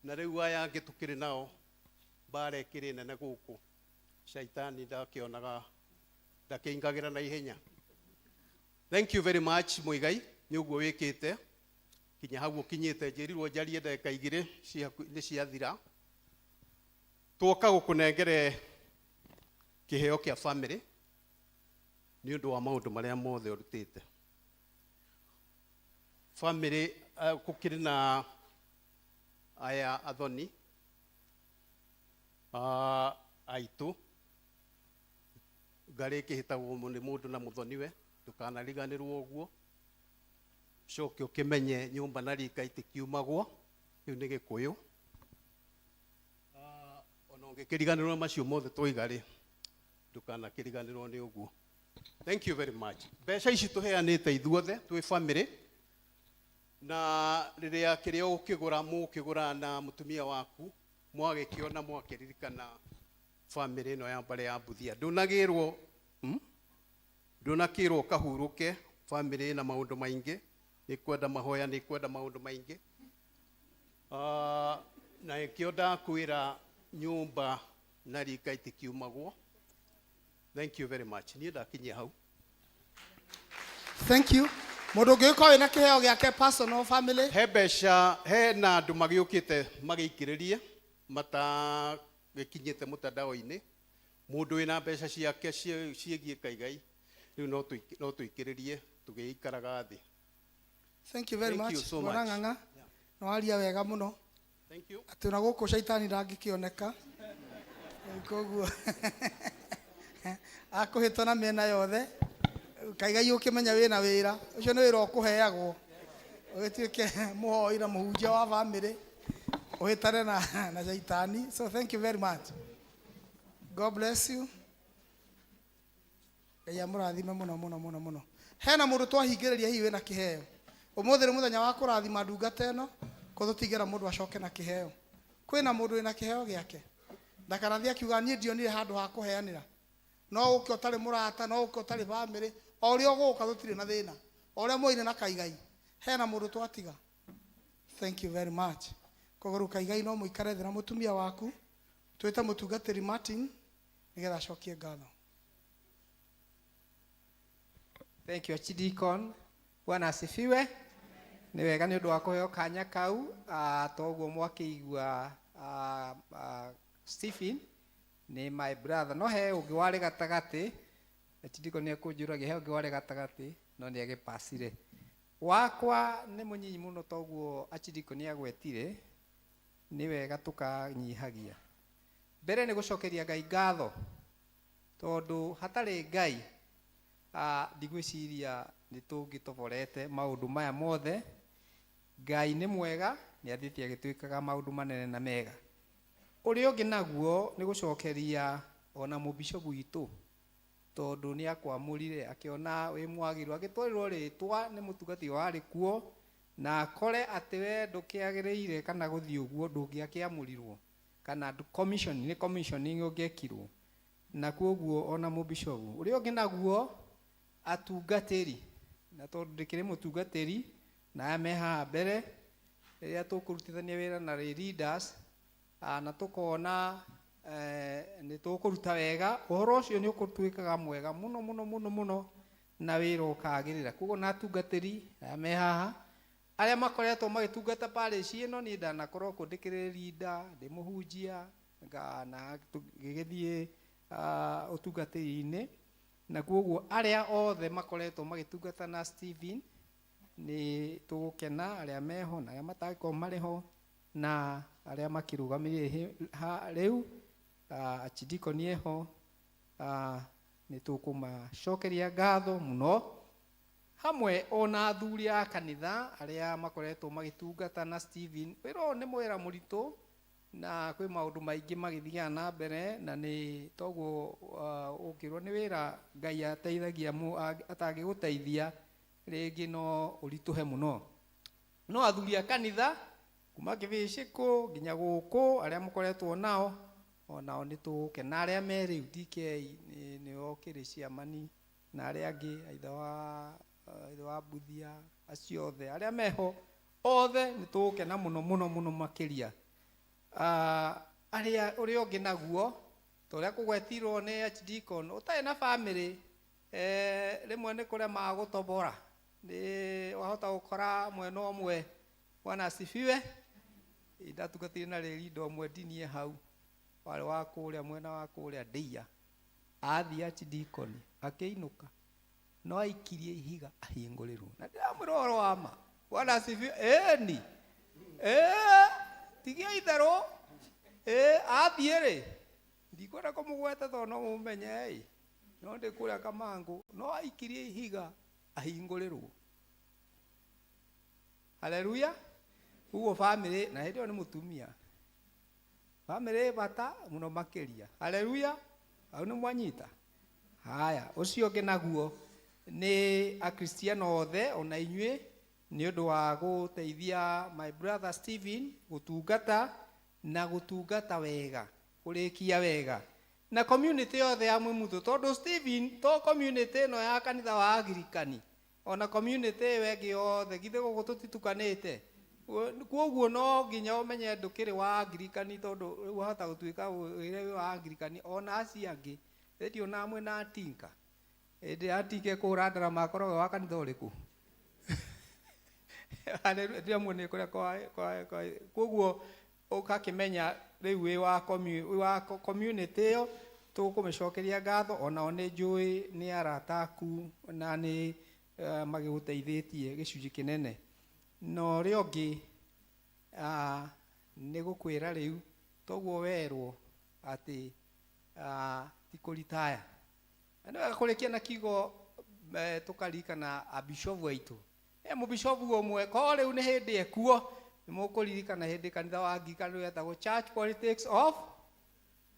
na rĩu aya angĩ tũkĩrĩ nao mbara ĩkĩrĩ nene gũkũ shaitani ndakĩonaga ndakĩingagĩra na ihenya. Thank you very much Muigai nĩ ũguo wĩkĩte kinya hau ũkinyĩte. Njĩrirwo njarie ndagĩka igĩrĩ nĩ ciathira. Twoka gũkũnengere kĩheo kĩa family nĩ ũndũ wa maũndũ marĩa mothe ũrutĩte family. Gũkĩrĩ na aya athoni aitũ ngarĩ ĩkĩhĩtagwo nĩ mũndũ na mũthoniwe, ndũkanariganĩrwo ũguo, coke ũkĩmenye nyũmba na rika itikiumagwo, rĩu nĩ gĩkũyũ. Ona ũngĩkĩriganĩrwo macio mothe twoiga rĩ, ndũkanakĩriganĩrwo nĩ ũguo. Thank you very much. Mbeca ici tũheanĩte ithuothe twĩ family, na rĩrĩa kĩrĩa ũkĩgũra mũkĩgũra na mũtumia waku mwagĩkĩona mwakĩririkana family ĩno ya mbarĩ ya Mbuthia. Ndũnagĩrwo Ndũnakĩrwo kahurũke, family ĩna maũndũ maingĩ, nĩ kwenda mahoya, nĩ kwenda maũndũ maingĩ. Na ĩkĩo ndakwĩra nyũmba na rika itikiumagwo. Thank you very much. Niĩ ndakinyia hau. Thank you. Mũndũ ũngĩgĩkorwo wĩna kĩheo gĩake personal family. He mbeca, he na andũ magĩũkĩte magĩikĩrĩrie matagĩkinyĩte mũtandao-inĩ. Mũndũ wĩna mbeca ciake ciĩgiĩ Kaigai rĩu no tũikĩrĩrie tũgĩikaraga thĩ. Thank you very Thank much. you so Bwana much. Ng'ang'a. Nĩ waria wega mũno. Thank you. Atĩ ona gũkũ caitani ndangĩkĩoneka. Koguo akũhĩtwo na mĩena yothe. Kaigai ũkĩmenya wĩna wĩra. Ũcio nĩ wĩra ũkũheagwo. Ũgĩtuĩke mũhoi na mũhunjia wa family. Ũhĩtane na caitani. So thank you very much. God bless you. Ngai amũrathime mũno mũno mũno mũno. Hena mũndũ twahingĩrĩria hihi wĩna kĩheo. Ũmũthĩ nĩ mũthenya wa kũrathima ndungata ĩno, koguo tũtingĩenda mũndũ acoke na kĩheo. Kwĩna mũndũ wĩna kĩheo gĩake. Ndakanathiĩ akiuga niĩ ndionire handũ ha kũheanĩra. No ũke ũtarĩ mũrata, no ũke ũtarĩ family, o ũrĩa ũgũka tũtirĩ na thĩna. O ũrĩa mwoire na Kaigai. Hena mũndũ twatiga. Thank you very much. Koguo rĩu Kaigai no mũikare thĩ na mũtumia waku, twĩte mũtungatĩri Martin nĩgetha acokie ngatho. Thank you, Archdeacon. Bwana asifiwe. Nĩ wega nĩ ũndũ wa kũheo kanya kau, toguo mwakĩigua, Stephen nĩ my brother, no he ũngĩ warĩ gatagatĩ. Archdeacon nĩ ekũnjũragia, he ũngĩ warĩ gatagatĩ no nĩ agĩpacire. Wakwa nĩ mũnyinyi mũno, toguo Archdeacon nĩ agwetire, nĩ wega tũkanyihagia. Mbere nĩ gũcokeria Ngai ngatho, tondũ hatarĩ Ngai ndigwĩciria nĩ tũngĩtoborete maũndũ maya mothe. Ngai nĩ mwega, nĩ athiĩte agĩtwĩkaga maũndũ manene na mega. Ũrĩa ũngĩ naguo nĩ gũcokeria ona mũbishopu witũ, tondũ nĩ akwamũrire akĩona wĩ mwagĩrĩru, agĩtwarĩrwo rĩtwa nĩ mũtungatĩri warĩ kuo, na akore atĩ we ndũkĩagĩrĩire kana gũthiĩ ũguo ndũngĩakĩamũrirwo, kana commission nĩ commissioning ũngĩekirwo. Na koguo ona mũbishopu. Ũrĩa ũngĩ naguo atungatĩri, na tondũ ndĩkĩrĩ mũtungatĩri na aya me haha mbere, rĩrĩa tũkũrutithania wĩra na leaders, na tũkona nĩ tũkũruta wega, ũhoro ũcio nĩ ũgũtuĩkaga mwega mũno mũno mũno mũno, na wĩra ũkagĩrĩra. Koguo na atungatĩri aya me haha, arĩa makoretwo magĩtungata parish ĩno, niĩ ndanakorwo kuo ndĩkĩrĩ leader, ndĩ mũhunjia, na ngĩgĩthiĩ ũtungatĩri-inĩ. Na koguo arĩa othe makoretwo magĩtungata na Stephen, nĩ tũgũkena arĩa meho na arĩa matangĩkorwo marĩ ho, na arĩa makĩrũgamĩrĩire rĩu. Archdeacon eho nĩ tũkũmacokeria ngatho mũno hamwe ona athuri a kanitha arĩa makoretwo magĩtungata na Stephen. Wĩra ũyũ nĩ wĩra mũritũ na kwĩ maũndũ maingĩ magĩthiaga na mbere na nĩ toguo ũngĩrwo nĩ wĩra Ngai ateithagia atangĩgũteithia rĩngĩ no ũritũhe mũno. No athuri a kanitha kuma kĩbĩcĩkũ nginya gũkũ arĩa mũkoretwo nao onao nĩ tũgũkena arĩa me rĩu DK nĩo kĩrĩ ciamani na arĩa angĩ ithe wa ithe wa Mbuthia acio othe arĩa meho othe nĩ tũgũkena mũno mũno mũno makĩria. Arĩa ũrĩa ũngĩ naguo ta ũrĩa kũgwetirwo nĩ Archdeacon ũtarĩ na bamĩrĩ rĩmwe nĩ kũrema gũtobora nĩ wahota gũkora mwena ũmwe. Bwana asifiwe. Ndatungatĩire na rĩrinda ũmwe ndinie hau warĩ wa kũrĩa mwena wa kũrĩa Ndeia athiĩ Archdeacon akĩinũka no aikirie ihiga ahingũrĩrwo na ndĩramwĩra ũhoro wa ma. Bwana asifiwe. Ĩni tigia itherũ athiĩ rĩ ndikwenda kũmũgweta tondũ no mũmenye ĩ no ndĩ kũrĩa Kamangũ no aikirie ihiga ahingũrĩrwo. Haleluya. Koguo bamĩrĩ na hĩndĩ ĩyo nĩ mũtumia bamĩrĩ ĩ bata mũno makĩria. Haleluya. Hau nĩ mwanyita. Haya, ũcio ũngĩ naguo nĩ akristiano othe ona inyuĩ nĩ ũndũ wa gũteithia my brother Stephen gũtungata na gũtungata wega kũrĩkia wega na community yothe ya Mwĩmutũ tondũ Stephen to community ĩno ya kanitha wa Anglikani ona community ĩyo ĩngĩ yothe githĩ gũkũ tũtitukanĩte koguo no nginya ũmenye ndũkĩrĩ wa Anglikani tondũ rĩu wahota gũtuĩka wĩre wĩ wa Anglikani ona acio angĩ rĩndio na mwĩna Atinka hĩndĩ ya Atinka ĩkũhũra ndarama akoragwo wa kanitha ũrĩkũ? Haleluya, ndiamuonire kũrĩa kwa koguo ũgakĩmenya rĩu wĩ wa wĩ wa community ĩyo tũkũmĩcokeria ngatho onao nĩ njũĩ nĩ arata aku na nĩ magĩgũteithĩtie gĩcunjĩ kĩnene. Na ũrĩa ũngĩ nĩ gũkwĩra rĩu toguo werwo atĩ ti kũritaya. Na nĩ wega kũrĩkia na kiugo tũkaririkana abishobu aitũ. He mũbishobu ũmwe ko rĩu nĩ hĩndĩ ekuo nĩ mũkũririkana hĩndĩ kanitha wa Anglikani wetagwo Church Politics of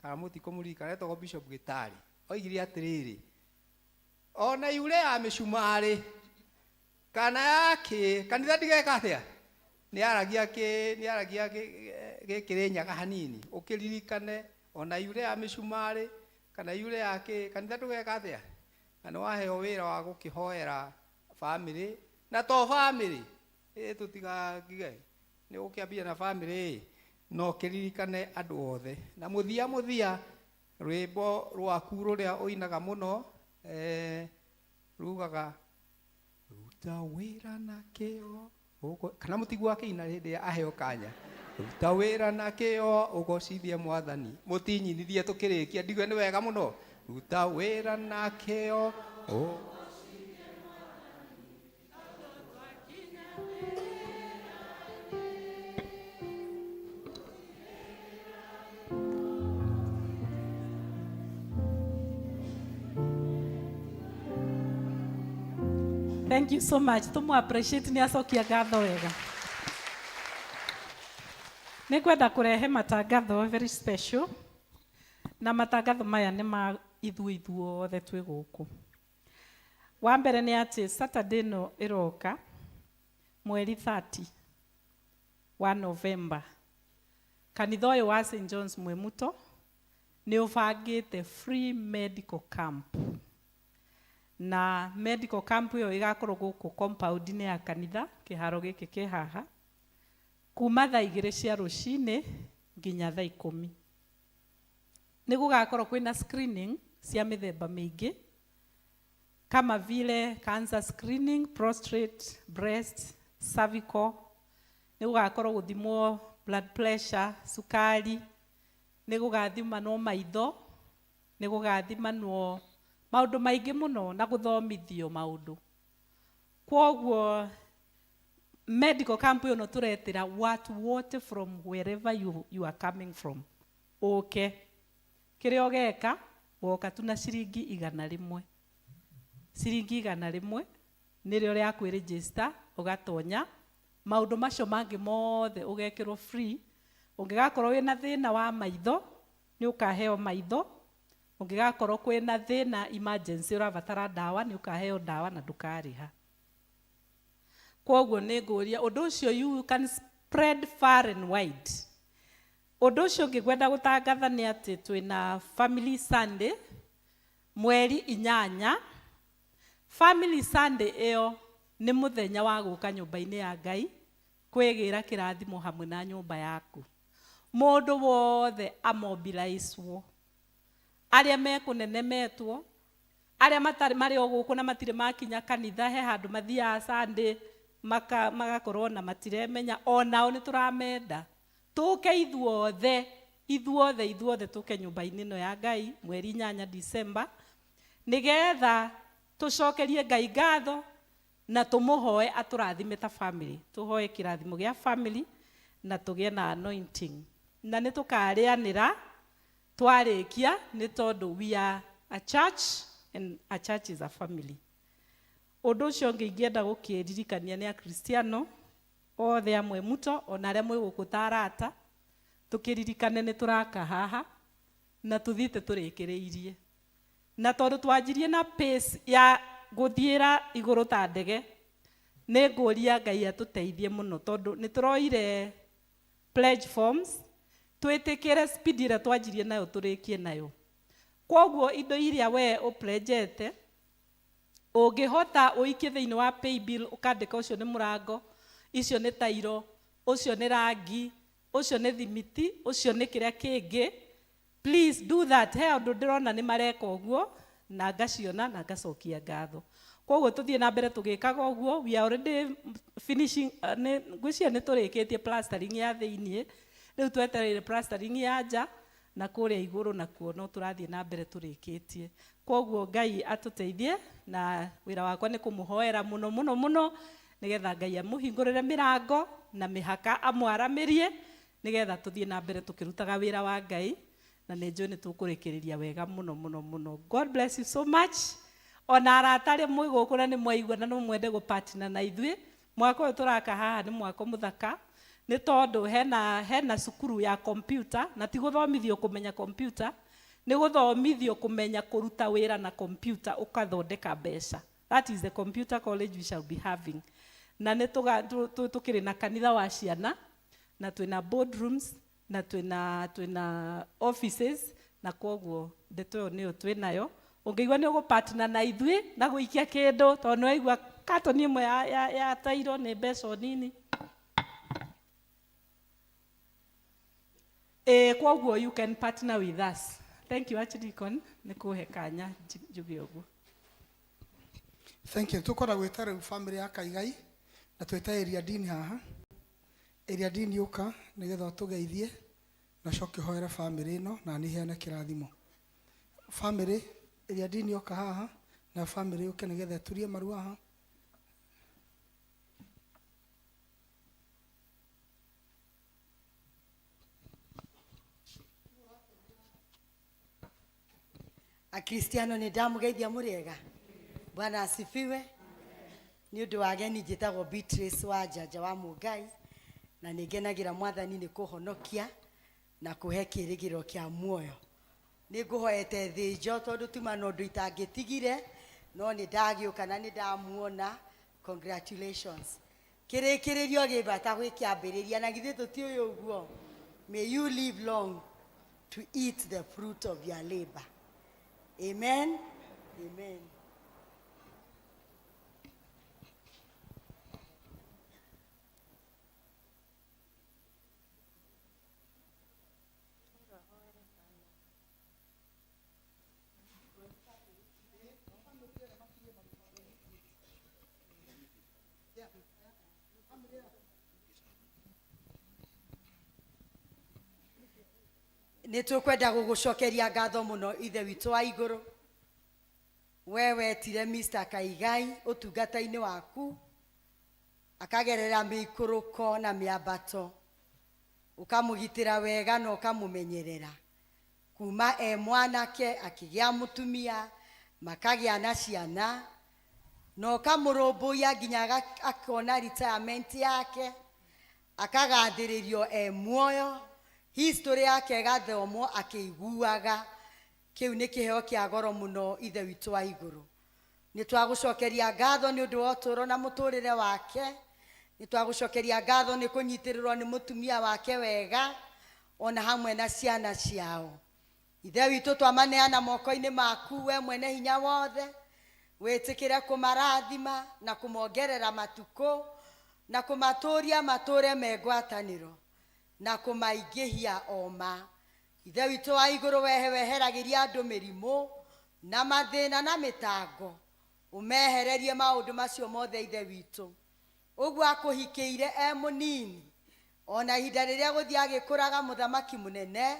kana mũtikũmũririkana etagwo Bishop Gĩtarĩ. Oigire atĩrĩrĩ ona yure ya mĩcumarĩ kana ya kĩ kanitha ndigeka atĩa nĩ aragia kĩ nĩ aragia gĩkĩrĩ nyaga hanini ũkĩririkane ona yure ya mĩcumarĩ kana yure ya kĩ kanitha ndũgeka atĩa na nĩ waheo wĩra wa gũkĩhoera bamĩrĩ na to bamĩrĩ ĩ tũtigakige nĩ ũkĩambia na bamĩrĩ no kĩririkane andũ othe na mũthia mũthia rwĩmbo rwaku rũrĩa ũinaga mũno rugaga ruta wĩra na kĩo kana mũtigua akĩina hĩndĩ ya aheo kanya ruta wĩra na kĩo ũgocithie mwathani mũtinyinithie tũkĩrĩkia ndigue nĩ wega mũno ruta wĩra na kĩo Thank you so much. Tũmũ appreciate nĩ acokia ngatho wega. Nĩ ngwenda kũrehe matangatho very special. Na matangatho maya nĩ ma ithuĩ ithuothe twĩ gũkũ. Wa mbere nĩ atĩ Saturday ĩno ĩroka mweri 30 wa November kanitha ũyũ wa St John's Mwimuto nĩ ũbangĩte free medical camp na medical camp ĩyo ĩgakorwo gũkũ compound-inĩ ya kanitha kĩharo gĩkĩ kĩ haha kuma thaa igĩrĩ cia rũcinĩ nginya thaa ikũmi. Nĩ gũgakorwo kwĩna screening cia mĩthemba mĩingĩ kama vile cancer screening, prostate, breast, cervical. Nĩ gũgakorwo gũthimwo blood pressure, cukari, nĩ gũgathimanwo maitho, nĩ gũgathimanwo maũndũ maingĩ mũno na gũthomithio maũndũ. Kwoguo medical camp ĩno tũretĩra watu wote from wherever you are coming from ũke. Kĩrĩa ũgeka, woka tu na ciringi 100. Ciringi 100 nĩrĩo rĩa kwĩ-register, ũgatonya. Maũndũ macio mangĩ mothe ũgekĩrwo free. Ũngĩgakorwo wĩna thĩna wa maitho, nĩ ũkaheo maitho. Ũngĩgakorwo kwĩna thĩna emergency ũrabatara ndawa, nĩ ũkaheo ndawa na ndũkarĩha. Kwoguo nĩ ngũria ũndũ ũcio you can spread far and wide. Ũndũ ũcio ũngĩ ngwenda gũtangatha nĩ atĩ twĩna Family Sunday mweri 8. Family Sunday ĩyo nĩ mũthenya wa gũka nyũmba-inĩ ya Ngai kwĩgĩra kĩrathimo hamwe na nyũmba yaku. Mũndũ wothe amobilizwo. Arĩa me kũnene metwo, arĩa matarĩ marĩ o gũkũ na matirĩ makinya kanitha, he handũ mathiaga Sunday magakorwo na matiremenya, onao nĩ tũramenda. Tũke ithuothe, ithuothe, ithuothe tũke nyũmba-inĩ ĩno ya Ngai mweri 8 December, nĩgetha tũcokerie Ngai ngatho na tũmũhoe atũrathime ta family. Tũhoe kĩrathimo gĩa family na tũgĩe na anointing. Na nĩ tũkarĩanĩra twarĩkia, nĩ tondũ we are a church and a church is a family. Ũndũ ũcio ũngĩ ingĩenda gũkĩririkania nĩ Akristiano othe amwe muto, ona arĩa mwĩ gũkũ ta arata, tũkĩririkane nĩ tũraka haha na tũthiĩte tũrĩkĩrĩirie. Na tondũ twanjirie na pace ya gũthiĩra igũrũ ta ndege, nĩ ngũria Ngai atũteithie mũno, tondũ nĩ tũroire pledge forms, twĩtĩkĩre speed ĩrĩa twanjirie nayo tũrĩkie nayo. Kwoguo indo iria we ũpledgete, ũngĩhota ũikie thĩinĩ wa pay bill, ũkandĩka ũcio nĩ mũrango, icio nĩ tairo, ũcio nĩ rangi, ũcio nĩ thimiti, ũcio nĩ kĩrĩa kĩngĩ. Please do that. He andũ ndĩrona nĩ mareka ũguo, na ngaciona na ngacokia ngatho. Kwoguo tũthiĩ na mbere tũgĩkaga ũguo. We are already finishing, ngwĩciria nĩ tũrĩkĩtie plastering ya thĩiniĩ, rĩu twetereire plastering ya nja, na kũrĩa igũrũ nakuo no tũrathiĩ na mbere tũrĩkĩtie. Kwoguo Ngai atũteithie, na wĩra wakwa nĩ kũmũhoera mũno mũno mũno, nĩgetha Ngai amũhingũrĩre mĩrango na mĩhaka amwaramĩrie, nĩgetha tũthiĩ na mbere tũkĩrutaga wĩra wa Ngai, na nĩ njũĩ nĩ tũkũrĩkĩrĩria wega mũno mũno mũno. God bless you so much. Ona arata arĩa mwĩ gũkũ na nĩ mwaigua na no mwende gũpartner na ithuĩ, mwaka ũyũ tũraka haha nĩ mwako mũthaka, nĩ tondũ hena cukuru ya computer, na ti gũthomithio kũmenya computer, nĩ gũthomithio kũmenya kũruta wĩra na computer ũkathondeka mbeca. That is the computer college we shall be having. Na nĩ tũkĩrĩ na kanitha wa ciana, na twĩna boardrooms, na twĩna offices, na kwoguo ndeto ĩyo nĩyo twĩnayo. Ũngĩigua nĩ ũgũpartner na ithuĩ na gũikia kĩndũ, tondũ nĩ waigua katoni ĩmwe ya tairo nĩ mbeca o nini. Kwoguo you can partner with us. Thank you Archdeacon nĩ kũhe kanya njuge ũguo. Thank you. Tũkwenda gwĩta rĩu family ya Kaigai na twĩte Area Dean haha. Area Dean ũka nĩgetha ũtũgeithie na ũcoke ũhoere family ĩno na niĩ heane kĩrathimo. Family Area Dean ũka haha na family ũke nĩgetha ĩturie maru haha. Akristiano nĩ ndamũgeithia mũrĩega. Bwana asifiwe. Nĩ ũndũ wa ageni njĩtagwo Beatrice wa Njanja wa Mũngai, na nĩ ngenagĩra Mwathani nĩ kũhonokia na kũhe kĩrĩgĩrĩro kĩa muoyo. Nĩ ngũhoete thĩnjo tondũ tuma na ũndũ itangĩtigire, no nĩ ndagĩũka na nĩ ndamuona. Congratulations. Kĩrĩkĩrĩrio gĩ bata gwĩ kĩambĩrĩria, na githĩ tũtiũĩ ũguo? May you live long to eat the fruit of your labor. Amen. Amen. Nĩ tũkwenda gũgũcokeria ngatho mũno Ithe witũ wa igũrũ, we wetire Mr. Kaigai ũtungata-inĩ waku, akagerera mĩikũrũko na mĩambato, ũkamũgitĩra wega na ũkamũmenyerera. Kuma e mwanake akĩgĩa mũtumia, makagĩa na ciana, na ũkamũrũmbũiya nginya akona retirement yake, akagathĩrĩrio e muoyo, history yake ĩgathomwo akĩiguaga. Kĩu nĩ kĩheo kĩa goro mũno, Ithe witũ wa igũrũ. Nĩ twagũcokeria ngatho nĩ ũndũ wa ũtũũro na mũtũũrĩre wake. Nĩ twagũcokeria ngatho nĩ kũnyitĩrĩrwo nĩ mũtumia wake wega, ona hamwe na ciana ciao. Ithe witũ, twamaneana moko-inĩ maku, we mwene hinya wothe. Wĩtĩkĩre kũmarathima na kũmongerera matukũ, na kũmatũũria matũũre me ngwatanĩro, na kũmaingĩhia o ma. Ithe witũ wa igũrũ, wehe weheragĩria andũ mĩrimũ na mathĩna na mĩtango, ũmehererie maũndũ macio mothe, Ithe witũ. Ũguo akũhikĩire e mũnini, ona ihinda rĩrĩa gũthiĩ agĩkũraga, mũthamaki mũnene,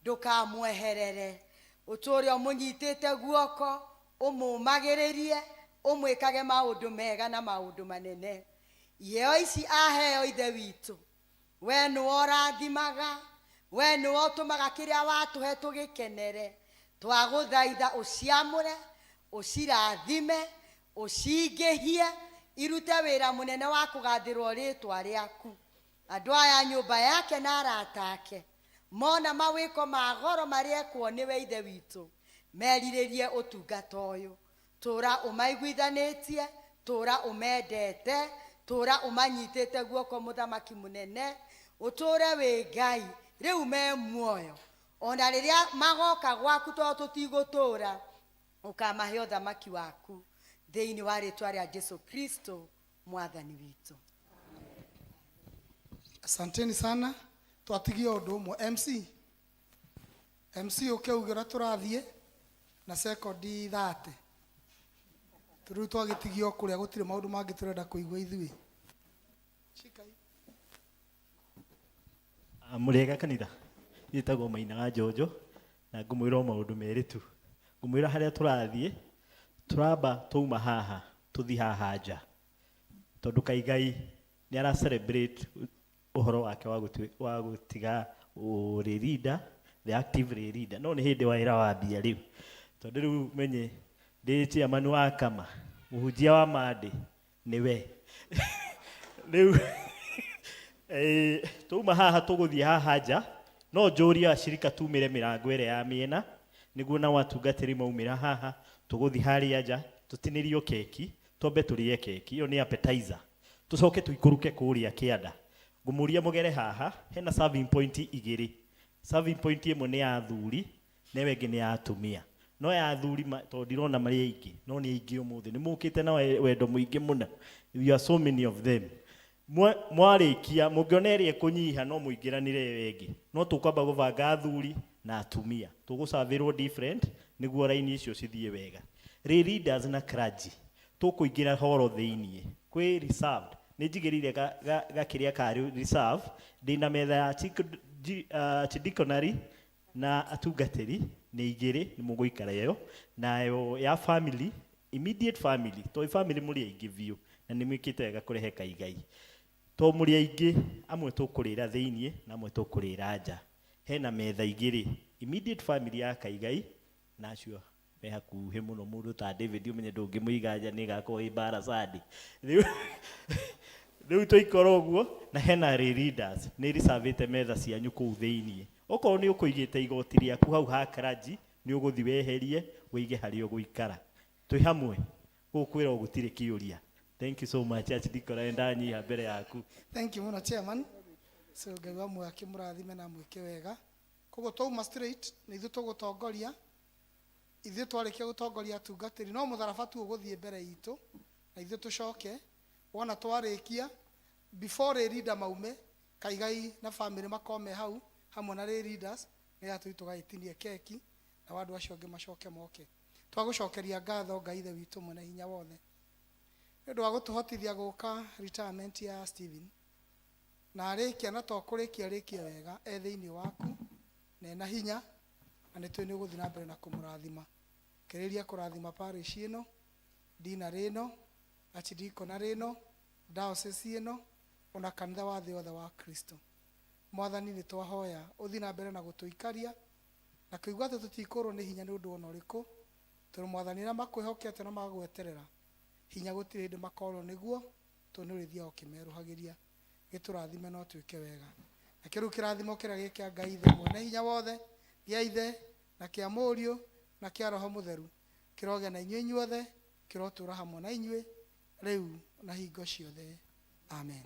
ndũkamweherere. Ũtũũre ũmũnyitĩte guoko, ũmũũmagĩrĩrie, ũmwĩkage maũndũ mega na maũndũ manene. Iheo ici aheo, Ithe witũ, we nĩwe ũrathimaga, we nĩwe ũtũmaga kĩrĩa watũhe tũgĩkenere. Twagũthaitha ũciamũre, ũcirathime, ũcingĩhie, irute wĩra mũnene wa kũgathĩrwo rĩtwa rĩaku. Andũ aya nyũmba yake na arata ake mona mawĩko ma goro marĩa ekwo nĩwe, Ithe witũ, merirĩrie ũtungata ũyũ. Tũra ũmaiguithanĩtie, tũra ũmendete, tũra ũmanyitĩte guoko, mũthamaki mũnene. Ũtũre wĩ Ngai rĩu me muoyo, ona rĩrĩa magoka gwaku, tondũ tũtigũtũra, ũkamahe ũthamaki waku, thĩinĩ wa rĩtwa rĩa Jesu Kristo Mwathani witũ. Asanteni sana. Twatigie ũndũ ũmwe, MC, MC, ũke uge ũrĩa tũrathiĩ na sekondi 30. Rĩu twagĩtigia o kũrĩa, gũtirĩ maũndũ mangĩ tũrenda kũigua ithuĩ. Shikai. Mũrĩega kanitha. Njĩtagwo Maina wa Njonjo, na ngũmwĩra o maũndũ merĩ tu. Ngũmwĩra harĩa tũrathiĩ, tũramba twauma haha tũthi haha nja, tondũ Kaigai nĩ ara celebrate ũhoro wake wa gũtiga lay leader, the active lay leader. No nĩ hĩndĩ wĩra wambia rĩu, tondũ rĩu menye ndĩ chairman wa kama, mũhunjia wa Monday nĩwe rĩu. Twauma haha tũgũthiĩ haha nja. No njũrie acirika tumĩre mĩrango ĩrĩa ya mĩena, nĩguo nao atungatĩri maumĩra haha tũgũthiĩ harĩa nja tũtinĩrio keki, twambe tũrĩe keki. Ĩyo nĩ appetizer. Tũcoke tũikũrũke kũrĩa kĩanda. Ngũmũria mũgere haha, hena serving point igĩrĩ. Serving point ĩmwe nĩ ya athuri na ĩyo ĩngĩ nĩ ya atumia. No ya athuri, tondũ ndirona marĩ aingĩ, no nĩ aingĩ ũmũthĩ, nĩ mũkĩte na wendo mũingĩ mũno. You are so many of them. Mwarĩkia mũngĩona ĩrĩa ĩkũnyiha, no mũingĩranĩre ĩyo ĩngĩ. No tũkwamba gũbanga athuri na atumia, tũgũcavĩrwo different nĩguo raini icio cithiĩ wega. Lay leaders na clergy tũkũingĩra horo thĩiniĩ kwĩ reserved. Nĩ njigĩrĩire gakĩrĩa ka reserve. Ndĩna metha ya archdeaconry na atungatĩri nĩ igĩrĩ, nĩ mũgũikara ĩyo. Nayo ya family, immediate family, tondũ family mũrĩ aingĩ biũ na nĩ mwĩkĩte wega kũrehe Kaigai. To mũrĩ aingĩ, amwe tũkũrĩra thĩiniĩ na amwe tũkũrĩra nja. Hena metha igĩrĩ, immediate family ya Kaigai na acio me hakuhĩ mũno. Mũndũ ta David, ũmenye ndũngĩmũiga nja, nĩ ĩgakorwo ĩ mbara sadi. Rĩu tũikora ũguo. Na hena lay leaders, nĩ reservĩte metha cianyu kũu thĩiniĩ. Okorwo nĩ ũkũigĩte igoti rĩaku hau ha clergy, nĩ ũgũthi weherie, ũige harĩa ũgũikara. Twĩ hamwe kũu, kwĩrwo gũtirĩ kĩũria. Thank you so much, Archdeacon. Ndanyiha mbere yaku. Thank you mũno, chairman. So Ngai wa muoyo akĩmũrathime na amwĩke wega. Koguo twauma straight nĩ ithuĩ tũgũtongoria. Ithuĩ twarĩkia gũtongoria atungatĩri, no mũtharaba tu ũgũthiĩ mbere itũ na ithuĩ tũcoke. Wona twarĩkia, before lay leader maume, Kaigai na family makorwo me hau hamwe na lay leaders, nĩgetha tũthiĩ tũgagĩtinie keki, nao andũ acio angĩ macoke moke. Twagũcokeria ngatho, Ngai Ithe witũ mwene hinya wothe, nĩ ũndũ wa gũtũhotithia gũka retirement ya Stephen. Na arĩkia, na to kũrĩkia, rĩkie wega e thĩinĩ waku na ena hinya, na nĩ tũĩ nĩ ũgũthiĩ na mbere na kũmũrathima. Kĩrĩria kũrathima parish ĩno, deanery ĩno, archdeaconry ĩno, diocese ĩno, ona kanitha wa thĩ yothe wa Kristo. Mwathani, nĩ twahoya ũthiĩ na mbere na gũtũikaria. Na kũigua atĩ tũtikũrwo nĩ hinya nĩ ũndũ ona ũrĩkũ, tondũ Mwathani arĩa makwĩhokete na magagweterera, hinya gũtirĩ hĩndĩ makorwo nĩguo, tondũ nĩ ũrĩthiaga ũkĩmerũhagĩria. Gĩtũrathime na ũtwĩke wega. Nakĩo rĩu kĩrathimo kĩrĩa gĩ kĩa Ngai Ithe mwene hinya wothe, gĩa Ithe, na kĩa Mũriũ, na kĩa Roho Mũtheru, kĩrogĩa na inyuĩ inyuothe, kĩrotũũra hamwe na inyuĩ, rĩu na hingo ciothe. Amen.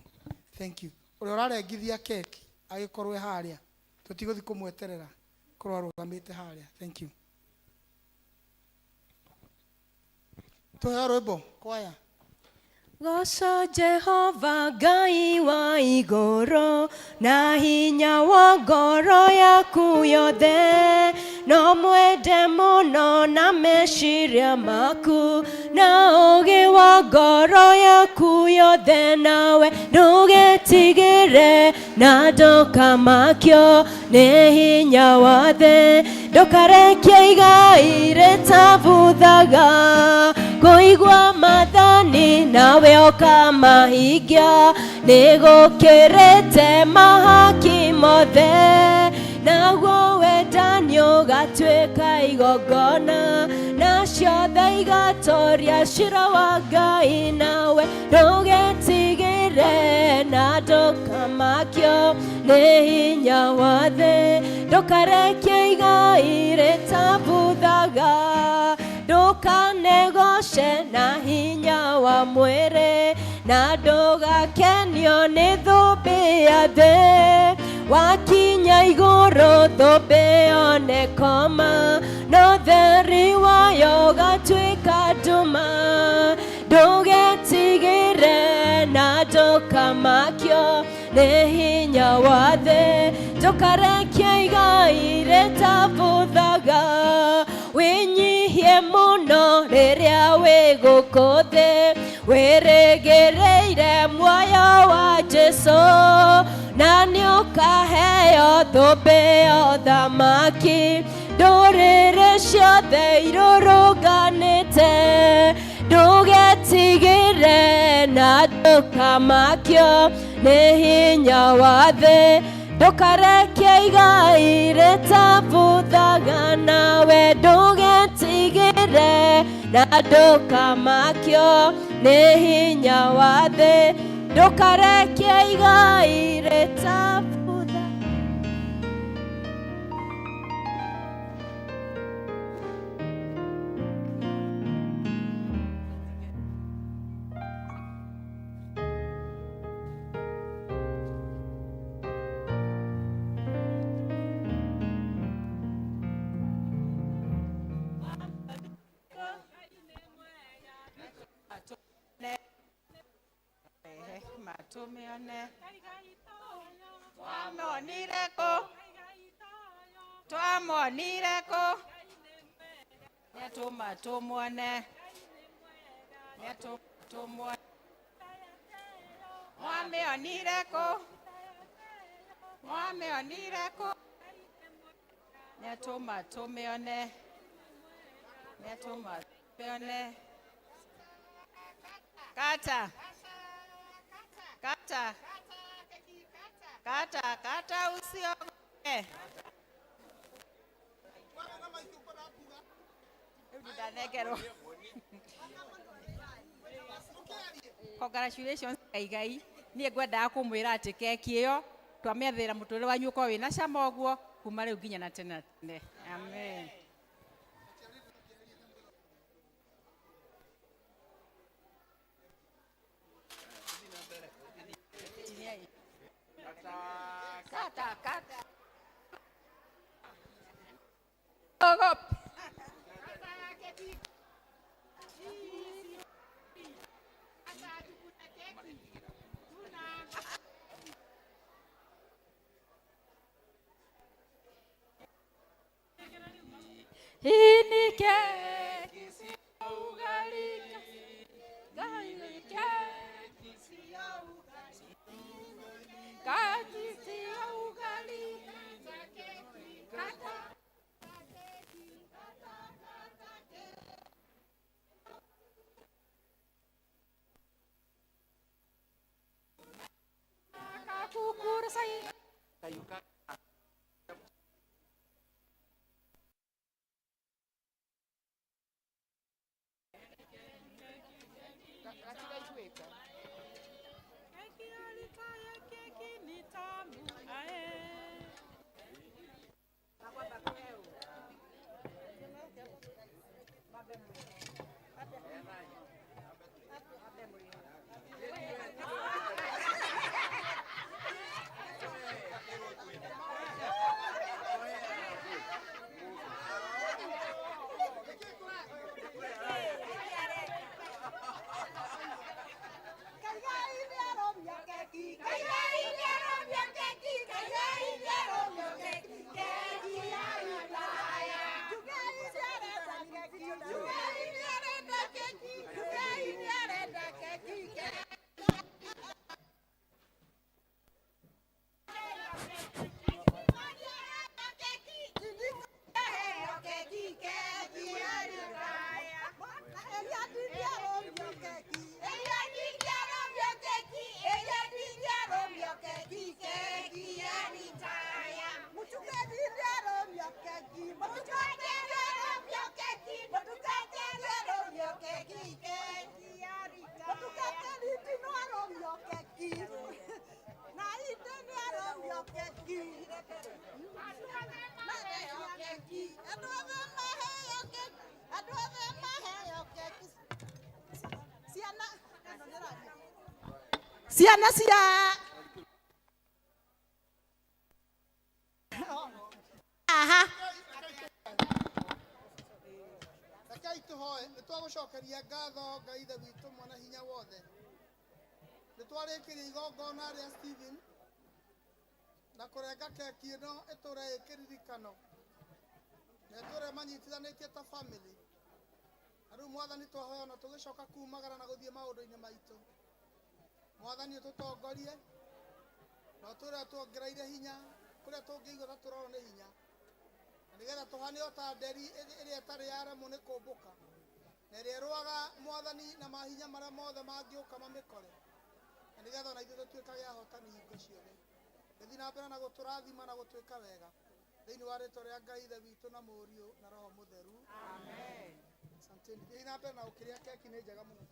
Thank you. Ũrĩa ũrarengithia keki agĩkorwo e harĩa, tũtigũthiĩ kũmweterera, korwo arũgamĩte harĩa. Thank you. Tũheo rwĩmbo kwaya. Goca Jehova Ngai wa igũrũ na hinya wa ngoro yaku yothe, no mwende mũno na meciria maku na ũũgĩ wa ngoro yaku yothe, nawe ndũgetigĩre na ndũkamakio nĩ hinya wa thĩ, ndũkarekie igai rĩtabuthaga kũigua maathani nawe ũkamahingia, nĩgũkĩrĩte mahaki mothe, naguo wendani ũgatuĩka igongona, na ciothe igatoria cira wa Ngai, nawe ndũgetigĩre na ndũkamakio nĩ hinya wa thĩ, ndũkarekie igai rĩtabuthaga, ndũkanegoce na hinya wa mwĩrĩ, na ndũgakenio nĩ thũmbĩ ya thĩ, wakinya igũrũ thũmbĩ ĩyo nĩ koma, no theri wayo ũgatuĩka nduma, ndũgetigĩre na ndũkamakio nĩ hinya wa thĩ, ndũkarekie igai rĩtabuthaga, wĩnyihie mũno rĩrĩa wĩ gũkũ thĩ, wĩrĩgĩrĩire muoyo wa Jesũ, na nĩũkaheo thũmbĩ ya ũthamaki, ndũrĩrĩ ciothe irũrũnganĩte, ndũgetigĩre na ndũkamakio nĩ hinya wa thĩ, ndũkarekie igai rĩtabuthaga, nawe ndũgetigĩre na ndũkamakio nĩ hinya wa thĩ, ndũkarekie igai rĩtabuthaga. Matumione twamonire kũ, twamonire kũ, nĩatũma tũmuone, nĩatũma tũmuone, mwamĩonire kũ, mwamĩonire kũ, nĩatũma tũmĩone, nĩatũma tũmĩone. Kata kata kata kata, usiogope. Rĩu ndanengerwo. Congratulations Kaigai. Niĩ ngwendaga kũmwĩra atĩ keki ĩyo twamĩathĩra mũtũrĩre wanyu ũkorwo wĩna cama ũguo kuma rĩu nginya na tene na tene. Amen. Kata kata. Ogope. Hii ni keki sio ugali. Keki sio ugali. Keki sio ugali. Kata. Kukur saya. Ciana cia aha. Rekei tũhoe. Nĩ twagũcokeria ngatho Ngai Ithe witũ mwana hinya wothe. Nĩ twarĩkĩria igongona rĩa Stephen na kũrenga keki ĩno ĩtũre ĩ kĩririkano na ĩtũre manyitithanĩtie ta family. Na rĩu Mwathani twahoya ona tũgĩcoka kumagara na gũthiĩ maũndũ-inĩ maitũ, Mwathani ũtũtongorie na ũtũre ũtuongereire hinya kũrĩa tũngĩigua ta tũrorwo nĩ hinya, na nĩgetha tũhane o ta nderi ĩrĩa ĩtarĩ yaremwo nĩ kũmbũka na ĩrĩa ĩrũaga Mwathani na mahinya marĩa mothe mangĩũka mamĩkore, na nĩgetha ona ithuĩ tũtuĩkage ahotani hingo ciothe. Gĩthiĩ na mbere na gũtũrathima na gũtwĩka wega thĩinĩ wa rĩtwa rĩa Ngai Ithe witũ na Mũriũ na Roho Mũtheru. Amen. Asanteni. Thiĩ na mbere na gũkĩrĩa keki, nĩ njega mũno.